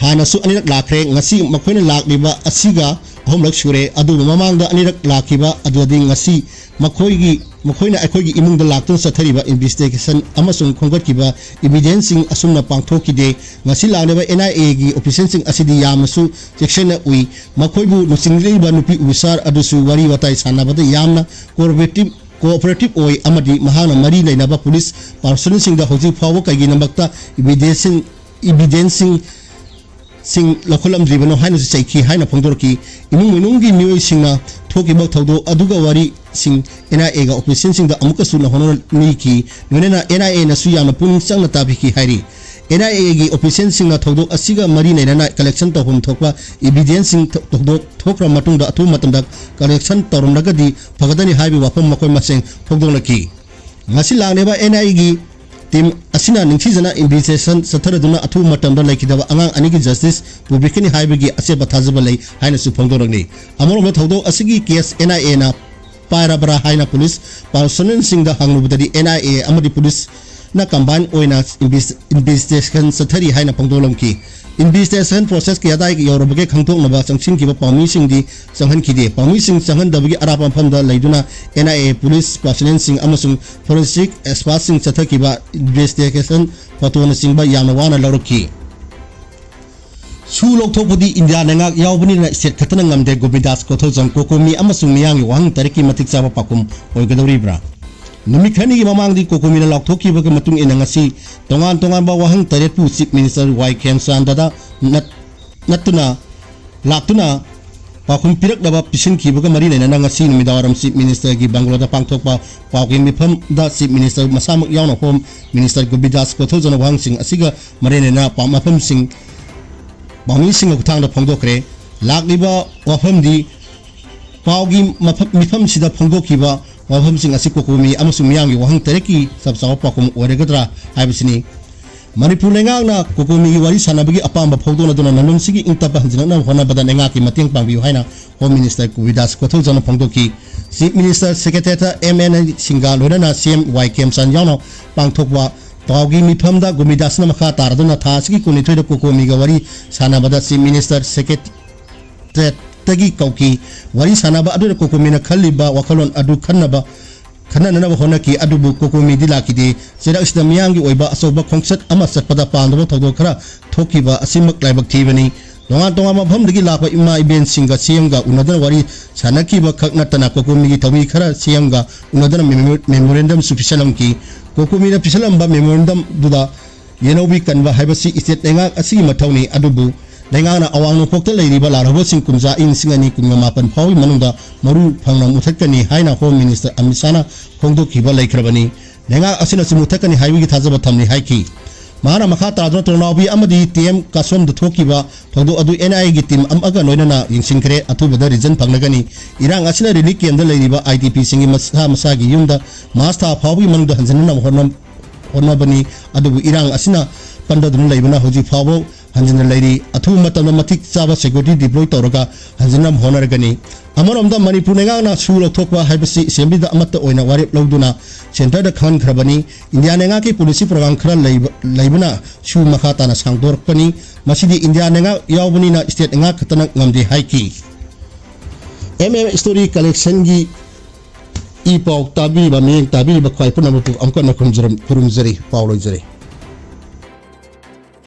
ꯍꯥꯟꯅꯁꯨ ꯑꯅꯤꯔꯛ ꯂꯥꯛꯈ꯭ꯔꯦ꯫ ꯉꯁꯤ ꯃꯈꯣꯏꯅ ꯂꯥꯛꯂꯤꯕ ꯑꯁꯤꯒ ꯑꯍꯨꯝꯂꯛ ꯁꯨꯔꯦ꯫ ꯑꯗꯨꯕꯨ ꯃꯃꯥꯡꯗ ꯑꯅꯤꯔꯛ ꯂꯥꯛꯈꯤꯕ ꯑꯗꯨꯗꯤ ꯉꯁꯤ ꯃꯈꯣꯏꯒꯤ, ꯃꯈꯣꯏꯅ ꯑꯩꯈꯣꯏꯒꯤ ꯏꯃꯨꯡꯗ ꯂꯥꯛꯇꯨꯅ ꯆꯠꯊꯔꯤꯕ investigation ꯑꯃꯁꯨꯡ ꯈꯣꯝꯒꯠꯈꯤꯕ evidence ꯁꯤꯡ ꯑꯁꯨꯝꯅ ꯄꯥꯡꯊꯣꯛꯈꯤꯗꯦ꯫ ꯉꯁꯤ ꯂꯥꯛꯂꯤꯕ NIA ꯒꯤ official ꯁꯤꯡ ꯑꯁꯤꯗꯤ ꯌꯥꯝꯅꯁꯨ ꯆꯦꯛꯁꯤꯟꯅ ꯎꯏ꯫ ꯃꯈꯣꯏꯕꯨ ꯂꯨꯆꯤꯡꯂꯤꯕ ꯅꯨꯄꯤ officer ꯑꯗꯨꯁꯨ ꯋꯥꯔꯤ ꯋꯥꯇꯥꯏ ꯁꯥꯟꯅꯕꯗ ꯌꯥꯝꯅ cooperative, cooperative ꯑꯣꯏ ꯑꯃꯗꯤ ꯃꯍꯥꯛꯅ ꯃꯔꯤ ꯂꯩꯅꯕ police personnel ꯁꯤꯡꯗ ꯍꯧꯖꯤꯛ ꯐꯥꯎꯕ ꯀꯩꯒꯤꯗꯃꯛꯇ evidence ꯁꯤꯡ, evidence ꯁꯤꯡ ꯁꯤꯡ ꯂꯧꯈꯠꯂꯝꯗ꯭ꯔꯤꯕꯅꯣ ꯍꯥꯏꯅꯁꯨ ꯆꯩꯈꯤ ꯍꯥꯏꯅ ꯐꯣꯡꯗꯣꯔꯛꯈꯤ꯫ ꯏꯃꯨꯡ ꯃꯅꯨꯡꯒꯤ ꯃꯤꯑꯣꯏꯁꯤꯡꯅ ꯊꯣꯛꯈꯤꯕ ꯊꯧꯗꯣꯛ ꯑꯗꯨꯒ ꯋꯥꯔꯤꯁꯤꯡ NIA ꯒ official ꯁꯤꯡꯗ ꯑꯃꯨꯛꯀꯁꯨ ꯅꯧꯍꯧꯅꯅ ꯂꯤꯈꯤ꯫ ꯂꯣꯏꯅꯅ NIA ꯅꯁꯨ ꯌꯥꯝꯅ ꯄꯨꯛꯅꯤꯡ ꯆꯪꯅ ꯇꯥꯕꯤꯈꯤ ꯍꯥꯏꯔꯤ꯫ NIA ꯒꯤ official ꯁꯤꯡꯅ ꯊꯧꯗꯣꯛ ꯑꯁꯤꯒ ꯃꯔꯤ ꯂꯩꯅꯅ collection ꯇꯧꯐꯝ ꯊꯣꯛꯄ evidence ꯁꯤꯡ ꯊ-, ꯊꯧꯗꯣꯛ ꯊꯣꯛꯈ꯭ꯔꯕ ꯃꯇꯨꯡꯗ ꯑꯊꯨꯕ ꯃꯇꯝꯗ collection ꯇꯧꯔꯝꯂꯒꯗꯤ ꯐꯒꯗꯅꯤ ꯍꯥꯏꯕꯒꯤ ꯋꯥꯐꯝ ꯃꯈꯣꯏ ꯃꯁꯦꯟ ꯐꯣꯡꯗꯣꯛꯅꯈꯤ꯫ ꯉꯁꯤ ꯂꯥꯛꯂꯤꯕ NIA ꯒꯤ ꯇꯤꯝ ꯑꯁꯤꯅ ꯅꯤꯡꯊꯤꯖꯅ ꯏꯟꯚꯦꯁꯇꯤꯒꯦꯁꯟ ꯆꯠꯊꯔꯗꯨꯅ ꯑꯊꯨꯕ ꯃꯇꯝꯗ ꯂꯩꯈꯤꯗꯕ ꯑꯉꯥꯡ ꯑꯅꯤꯒꯤ ꯖꯁꯇꯤꯁ ꯄꯨꯕꯤꯔꯛꯀꯅꯤ ꯍꯥꯏꯕꯒꯤ ꯑꯆꯦꯠꯄ ꯊꯥꯖꯕ ꯂꯩ ꯍꯥꯏꯅꯁꯨ ꯐꯣꯡꯗꯣꯔꯛꯂꯤ꯫ ꯑꯃꯔꯣꯝꯗ ꯊꯧꯗꯣꯛ ꯑꯁꯤꯒꯤ ꯀꯦꯁ ꯑꯦꯟ ꯑꯥꯏ ꯑꯦꯅ ꯄꯥꯏꯔꯕ꯭ꯔꯥ ꯍꯥꯏꯅ ꯄꯨꯂꯤꯁ ꯄꯥꯔꯁꯣꯅꯦꯜꯁꯤꯡꯗ ꯍꯪꯂꯨꯕꯗꯗꯤ ꯑꯦꯟ ꯑꯥꯏ ꯑꯦ ꯑꯃꯗꯤ ꯄꯨꯂꯤꯁꯅ ꯀꯝꯕꯥꯏꯟ ꯑꯣꯏꯅ ꯏꯟꯚꯦꯁ-, ꯏꯟꯚꯦꯁꯇꯤꯒꯦꯁꯟ ꯆꯠꯊꯔꯤ ꯍꯥꯏꯅ ꯐꯣꯡꯗꯣꯛꯂꯝꯈꯤ꯫ ꯏꯟꯚꯦꯁꯇꯤꯒꯦꯁꯟ ꯄ꯭ꯔꯣꯁꯦꯁ ꯀꯗꯥꯏ ꯌꯧꯔꯕꯒꯦ ꯈꯪꯗꯣꯛꯅꯕ ꯆꯪꯁꯤꯟꯈꯤꯕ ꯄꯥꯎꯃꯤꯁꯤꯡꯗꯤ ꯆꯪꯍꯟꯈꯤꯗꯦ꯫ ꯄꯥꯎꯃꯤꯁꯤꯡ ꯆꯪꯍꯟꯗꯕꯒꯤ ꯑꯔꯥꯞꯄ ꯃꯐꯝꯗ ꯂꯩꯗꯨꯅ ꯑꯦꯟ ꯑꯥꯏ ꯑꯦ ꯄꯨꯂꯤꯁ ꯄꯥꯔꯁꯣꯅꯦꯜꯁꯤꯡ ꯑꯃꯁꯨꯡ ꯐꯣꯔꯦꯟꯁꯤꯛ ꯑꯦꯛꯁꯄꯥꯔꯠꯁꯤꯡ ꯆꯠꯊꯈꯤꯕ ꯏꯟꯚꯦꯁꯇꯤꯒꯦꯁꯟ ꯐꯣꯇꯣꯅꯆꯤꯡꯕ ꯌꯥꯝꯅ ꯋꯥꯅ ꯂꯧꯔꯛꯈꯤ꯫ ꯁꯨ ꯂꯧꯊꯣꯛꯄꯗꯤ ꯏꯟꯗꯤꯌꯥ ꯂꯩꯉꯥꯛ ꯌꯥꯎꯕꯅꯤꯅ ꯁ꯭ꯇꯦꯠ ꯈꯛꯇꯅ ꯉꯝꯗꯦ, ꯒꯣꯕꯤꯟꯗꯥꯁ ꯀꯣꯊꯧꯖꯝ꯫ ꯀꯣꯀꯣꯃꯤ ꯑꯃꯁꯨꯡ ꯃꯤꯌꯥꯝꯒꯤ ꯋꯥꯍꯪ ꯇꯔꯦꯠꯀꯤ ꯃꯇꯤꯛ ꯆꯥꯕ ꯄꯥꯎꯈꯨꯝ ꯑꯣꯏꯒꯗꯧꯔꯤꯕ꯭ꯔꯥ? ꯅꯨꯃꯤꯠ ꯈꯔꯅꯤꯒꯤ ꯃꯃꯥꯡꯗꯤ ꯀꯣꯀꯣꯃꯤꯅ ꯂꯥꯎꯊꯣꯛꯈꯤꯕꯒ ꯃꯇꯨꯡ ꯏꯟꯅ ꯉꯁꯤ ꯇꯣꯉꯥꯟ ꯇꯣꯉꯥꯟꯕ ꯋꯥꯍꯪ ꯇꯔꯦꯠꯄꯨ ꯆꯤꯐ ꯃꯤꯅꯤꯁꯇꯔ ꯋꯥꯏ ꯈꯦꯝꯆꯥꯟꯗꯗ ꯅꯠ-, ꯅꯠꯇꯨꯅ ꯂꯥꯛꯇꯨꯅ ꯄꯥꯎꯈꯨꯝ ꯄꯤꯔꯛꯅꯕ ꯄꯤꯁꯤꯟꯈꯤꯕꯒ ꯃꯔꯤ ꯂꯩꯅꯅ ꯉꯁꯤ ꯅꯨꯃꯤꯗꯥꯡꯋꯥꯏꯔꯝ ꯆꯤꯐ ꯃꯤꯅꯤꯁꯇꯔꯒꯤ ꯕꯪꯒꯂꯣꯗ ꯄꯥꯡꯊꯣꯛꯄ ꯄꯥꯎꯒꯤ ꯃꯤꯐꯝꯗ ꯆꯤꯐ ꯃꯤꯅꯤꯁꯇꯔ ꯃꯁꯥꯃꯛ ꯌꯥꯎꯅ ꯍꯣꯝ ꯃꯤꯅꯤꯁꯇꯔ ꯒꯣꯕꯤꯟꯗꯥꯁ ꯀꯣꯊꯧꯖꯝꯅ ꯋꯥꯍꯪꯁꯤꯡ ꯑꯁꯤꯒ ꯃꯔꯤ ꯂꯩꯅꯅ ꯄꯥ-, ꯃꯐꯝꯁꯤꯡ ꯄꯥꯎꯃꯤꯁꯤꯡꯒꯤ ꯈꯨꯠꯊꯥꯡꯗ ꯐꯣꯡꯗꯣꯛꯈ꯭ꯔꯦ꯫ ꯂꯥꯛꯂꯤꯕ ꯋꯥꯐꯝꯗꯤ ꯄꯥꯎꯒꯤ ꯃꯐꯝ, ꯃꯤꯐꯝꯁꯤꯗ ꯐꯣꯡꯗꯣꯛꯈꯤꯕ ꯋꯥꯐꯝꯁꯤꯡ ꯑꯁꯤ ꯀꯣꯀꯣꯃꯤ ꯑꯃꯁꯨꯡ ꯃꯤꯌꯥꯝꯒꯤ ꯋꯥꯍꯪ ꯇꯔꯦꯠꯀꯤ ꯆꯞ ꯆꯥꯕ ꯄꯥꯎꯈꯨꯝ ꯑꯣꯏꯔꯒꯗ꯭ꯔꯥ ꯍꯥꯏꯕꯁꯤꯅꯤ꯫ ꯃꯅꯤꯄꯨꯔ ꯂꯩꯉꯥꯛꯅ ꯀꯣꯀꯣꯃꯤꯒꯤ ꯋꯥꯔꯤ ꯁꯥꯟꯅꯕꯒꯤ ꯑꯄꯥꯝꯕ ꯐꯣꯡꯗꯣꯛꯅꯗꯨꯅ ꯅꯣꯡꯗꯝꯁꯤꯒꯤ ꯏꯪ ꯇꯞꯄ ꯍꯟꯖꯤꯜꯂꯛꯅꯕ ꯍꯣꯠꯅꯕꯗ ꯂꯩꯉꯥꯛꯀꯤ ꯃꯇꯦꯡ ꯄꯥꯡꯕꯤꯌꯨ ꯍꯥꯏꯅ ꯍꯣꯝ ꯃꯤꯅꯤꯁꯇꯔ ꯒꯣꯕꯤꯟꯗꯥꯁ ꯀꯣꯊꯧꯖꯝꯅ ꯐꯣꯡꯗꯣꯛꯈꯤ꯫ ꯆꯤꯐ ꯃꯤꯅꯤꯁꯇꯔ ꯁꯦꯀ꯭ꯔꯦꯇꯦꯔꯤꯌꯦꯠꯇ ꯑꯦꯝ ꯑꯦꯟ ꯑꯦꯁꯤꯡꯒ ꯂꯣꯏꯅꯅ ꯁꯤ ꯑꯦꯝ ꯋꯥꯏ ꯈꯦꯝꯆꯥꯟ ꯌꯥꯎꯅ ꯄꯥꯡꯊꯣꯛꯄ ꯄꯥꯎꯒꯤ ꯃꯤꯐꯝꯗ ꯒꯣꯕꯤꯟꯗꯥꯁꯅ ꯃꯈꯥ ꯇꯥꯔꯗꯨꯅ ꯊꯥ ꯑꯁꯤꯒꯤ ꯀꯨꯟꯅꯤꯊꯣꯏꯗ ꯀꯣꯀꯣꯃꯤꯒ ꯋꯥꯔꯤ ꯁꯥꯟꯅꯕꯗ ꯆꯤꯐ ꯃꯤꯅꯤꯁꯇꯔ ꯁꯦꯀ꯭ꯔꯦꯇꯦꯔꯤꯌꯦꯠꯇꯒꯤ ꯀꯧꯈꯤ꯫ ꯋꯥꯔꯤ ꯁꯥꯟꯅꯕ ꯑꯗꯨꯗ ꯀꯣꯀꯣꯃꯤꯅ ꯈꯜꯂꯤꯕ ꯋꯥꯈꯜꯂꯣꯟ ꯑꯗꯨ ꯈꯟꯅꯕ, ꯈꯟꯅꯅꯕ ꯍꯣꯠꯅꯈꯤ, ꯑꯗꯨꯕꯨ ꯀꯣꯀꯣꯃꯤꯗꯤ ꯂꯥꯛꯈꯤꯗꯦ꯫ ꯆꯩꯔꯥꯛ ꯑꯁꯤꯗ ꯃꯤꯌꯥꯝꯒꯤ ꯑꯣꯏꯕ ꯑꯆꯧꯕ ꯈꯣꯡꯆꯠ ꯑꯃ ꯆꯠꯄꯗ ꯄꯥꯝꯗꯕ ꯊꯧꯗꯣꯛ ꯈꯔ ꯊꯣꯛꯈꯤꯕ ꯑꯁꯤꯃꯛ ꯂꯥꯏꯕꯛ ꯊꯤꯕꯅꯤ꯫ ꯇꯣꯉꯥꯟ ꯇꯣꯉꯥꯟꯕ ꯃꯐꯝꯗꯒꯤ ꯂꯥꯛꯄ ꯏꯃꯥ ꯏꯕꯦꯟꯁꯤꯡꯒ ꯁꯤ ꯑꯦꯝꯒ ꯎꯅꯗꯨꯅ ꯋꯥꯔꯤ ꯁꯥꯟꯅꯈꯤꯕ ꯈꯛ ꯅꯠꯇꯅ ꯀꯣꯀꯣꯃꯤꯒꯤ ꯊꯧꯃꯤ ꯈꯔ ꯁꯤ ꯑꯦꯝꯒ ꯎꯅꯗꯨꯅ ꯃꯦꯃꯣ-, ꯃꯦꯃꯣꯔꯦꯟꯗꯝꯁꯨ ꯄꯤꯁꯜꯂꯝꯈꯤ꯫ ꯀꯣꯀꯣꯃꯤꯅ ꯄꯤꯁꯜꯂꯝꯕ ꯃꯦꯃꯣꯔꯦꯟꯗꯝꯗꯨꯗ ꯌꯦꯅꯧꯕꯤ ꯀꯟꯕ ꯍꯥꯏꯕꯁꯤ ꯁ꯭ꯇꯦꯠ ꯂꯩꯉꯥꯛ ꯑꯁꯤꯒꯤ ꯃꯊꯧꯅꯤ, ꯑꯗꯨꯕꯨ ꯂꯩꯉꯥꯛꯅ ꯑꯋꯥꯡ ꯅꯣꯡꯄꯣꯛꯇ ꯂꯩꯔꯤꯕ ꯂꯥꯜꯍꯧꯕꯁꯤꯡ ꯀꯨꯝꯖꯥ ꯏꯪ ꯂꯤꯁꯤꯡ ꯑꯅꯤ ꯀꯨꯟꯃꯥꯄꯟ ꯐꯥꯎꯒꯤ ꯃꯅꯨꯡꯗ ꯃꯔꯨ ꯐꯪꯅ ꯃꯨꯊꯠꯀꯅꯤ ꯍꯥꯏꯅ ꯍꯣꯝ ꯃꯤꯅꯤꯁꯇꯔ ꯑꯃꯤꯠ ꯁꯥꯍꯅ ꯐꯣꯡꯗꯣꯛꯈꯤꯕ ꯂꯩꯈ꯭ꯔꯕꯅꯤ꯫ ꯂꯩꯉꯥꯛ ꯑꯁꯤꯅꯁꯨ ꯃꯨꯊꯠꯀꯅꯤ ꯍꯥꯏꯕꯒꯤ ꯊꯥꯖꯕ ꯊꯝꯂꯤ ꯍꯥꯏꯈꯤ꯫ ꯃꯍꯥꯛꯅ ꯃꯈꯥ ꯇꯥꯗꯨꯅ ꯇꯣꯔꯅꯥꯎꯕꯤ ꯑꯃꯗꯤ ꯇꯤ ꯑꯦꯝ ꯀꯥꯁꯣꯝꯗ ꯊꯣꯛꯈꯤꯕ ꯊꯧꯗꯣꯛ ꯑꯗꯨ ꯑꯦꯟ ꯑꯥꯏ ꯑꯦꯒꯤ ꯇꯤꯝ ꯑꯃꯒ ꯂꯣꯏꯅꯅ ꯌꯦꯡꯁꯤꯟꯈ꯭ꯔꯦ, ꯑꯊꯨꯕꯗ ꯔꯤꯖꯜ ꯐꯪꯂꯒꯅꯤ꯫ ꯏꯔꯥꯡ ꯑꯁꯤꯅ ꯔꯤꯂꯤꯐ ꯀꯦꯝꯞꯇ ꯂꯩꯔꯤꯕ ꯑꯥꯏ ꯗꯤ ꯄꯤꯁꯤꯡꯒꯤ ꯃꯁꯥ ꯃꯁꯥꯒꯤ ꯌꯨꯝꯗ ꯃꯥꯔꯆ ꯊꯥ ꯐꯥꯎꯕꯒꯤ ꯃꯅꯨꯡꯗ ꯍꯟꯖꯤꯟꯅꯅꯕ ꯍꯣꯠꯅ-, ꯍꯣꯠꯅꯕꯅꯤ꯫ ꯑꯗꯨꯕꯨ ꯏꯔꯥꯡ ꯑꯁꯤꯅ ꯄꯟꯗꯗꯨꯅ ꯂꯩꯕꯅ ꯍꯧꯖꯤꯛ ꯐꯥꯎꯕ ꯍꯟꯖꯤꯟꯅ ꯂꯩꯔꯤ꯫ ꯑꯊꯨꯕ ꯃꯇꯝꯗ ꯃꯇꯤꯛ ꯆꯥꯕ security deploy ꯇꯧꯔꯒ ꯍꯟꯖꯤꯟꯅꯕ ꯍꯣꯠꯅꯔꯒꯅꯤ꯫ ꯑꯃꯔꯣꯝꯗ ꯃꯅꯤꯄꯨꯔ ꯂꯩꯉꯥꯛꯅ ꯁꯨ ꯂꯧꯊꯣꯛꯄ ꯍꯥꯏꯕꯁꯤ ꯑꯦꯁꯦꯝꯕ꯭ꯂꯤꯗ ꯑꯃꯠꯇ ꯑꯣꯏꯅ ꯋꯥꯔꯦꯞ ꯂꯧꯗꯨꯅ ꯁꯦꯟꯇꯔꯗ ꯈꯪꯍꯟꯈ꯭ꯔꯕꯅꯤ꯫ ꯏꯟꯗꯤꯌꯥ ꯂꯩꯉꯥꯛꯀꯤ ꯄꯣꯂꯤꯁꯤ ꯄ꯭ꯔꯣꯒ꯭ꯔꯥꯝ ꯈꯔ ꯂꯩꯕ, ꯂꯩꯕꯅ ꯁꯨ ꯃꯈꯥ ꯇꯥꯅ ꯁꯥꯡꯗꯣꯔꯛꯀꯅꯤ꯫ ꯃꯁꯤꯗꯤ ꯏꯟꯗꯤꯌꯥ ꯂꯩꯉꯥꯛ ꯌꯥꯎꯕꯅꯤꯅ ꯁ꯭ꯇꯦꯠ ꯂꯩꯉꯥꯛ ꯈꯛꯇꯅ ꯉꯝꯗꯦ ꯍꯥꯏꯈꯤ꯫ ꯑꯦꯝ ꯑꯦꯝ ꯁ꯭ꯇꯣꯔꯤ ꯀꯂꯦꯛꯁꯟꯒꯤ ꯏ ꯄꯥꯎ ꯇꯥꯕꯤꯔꯤꯕ, ꯃꯤꯠꯌꯦꯡ ꯇꯥꯕꯤꯔꯤꯕ ꯈ꯭ꯋꯥꯏ ꯄꯨꯝꯅꯃꯛꯄꯨ ꯑꯃꯨꯛ ꯍꯟꯅ ꯈꯨꯔꯨꯝꯖꯔꯝ-, ꯈꯨꯔꯨꯝꯖꯔꯤ꯫ ꯄꯥꯎ ꯂꯣꯏꯖꯔꯦ꯫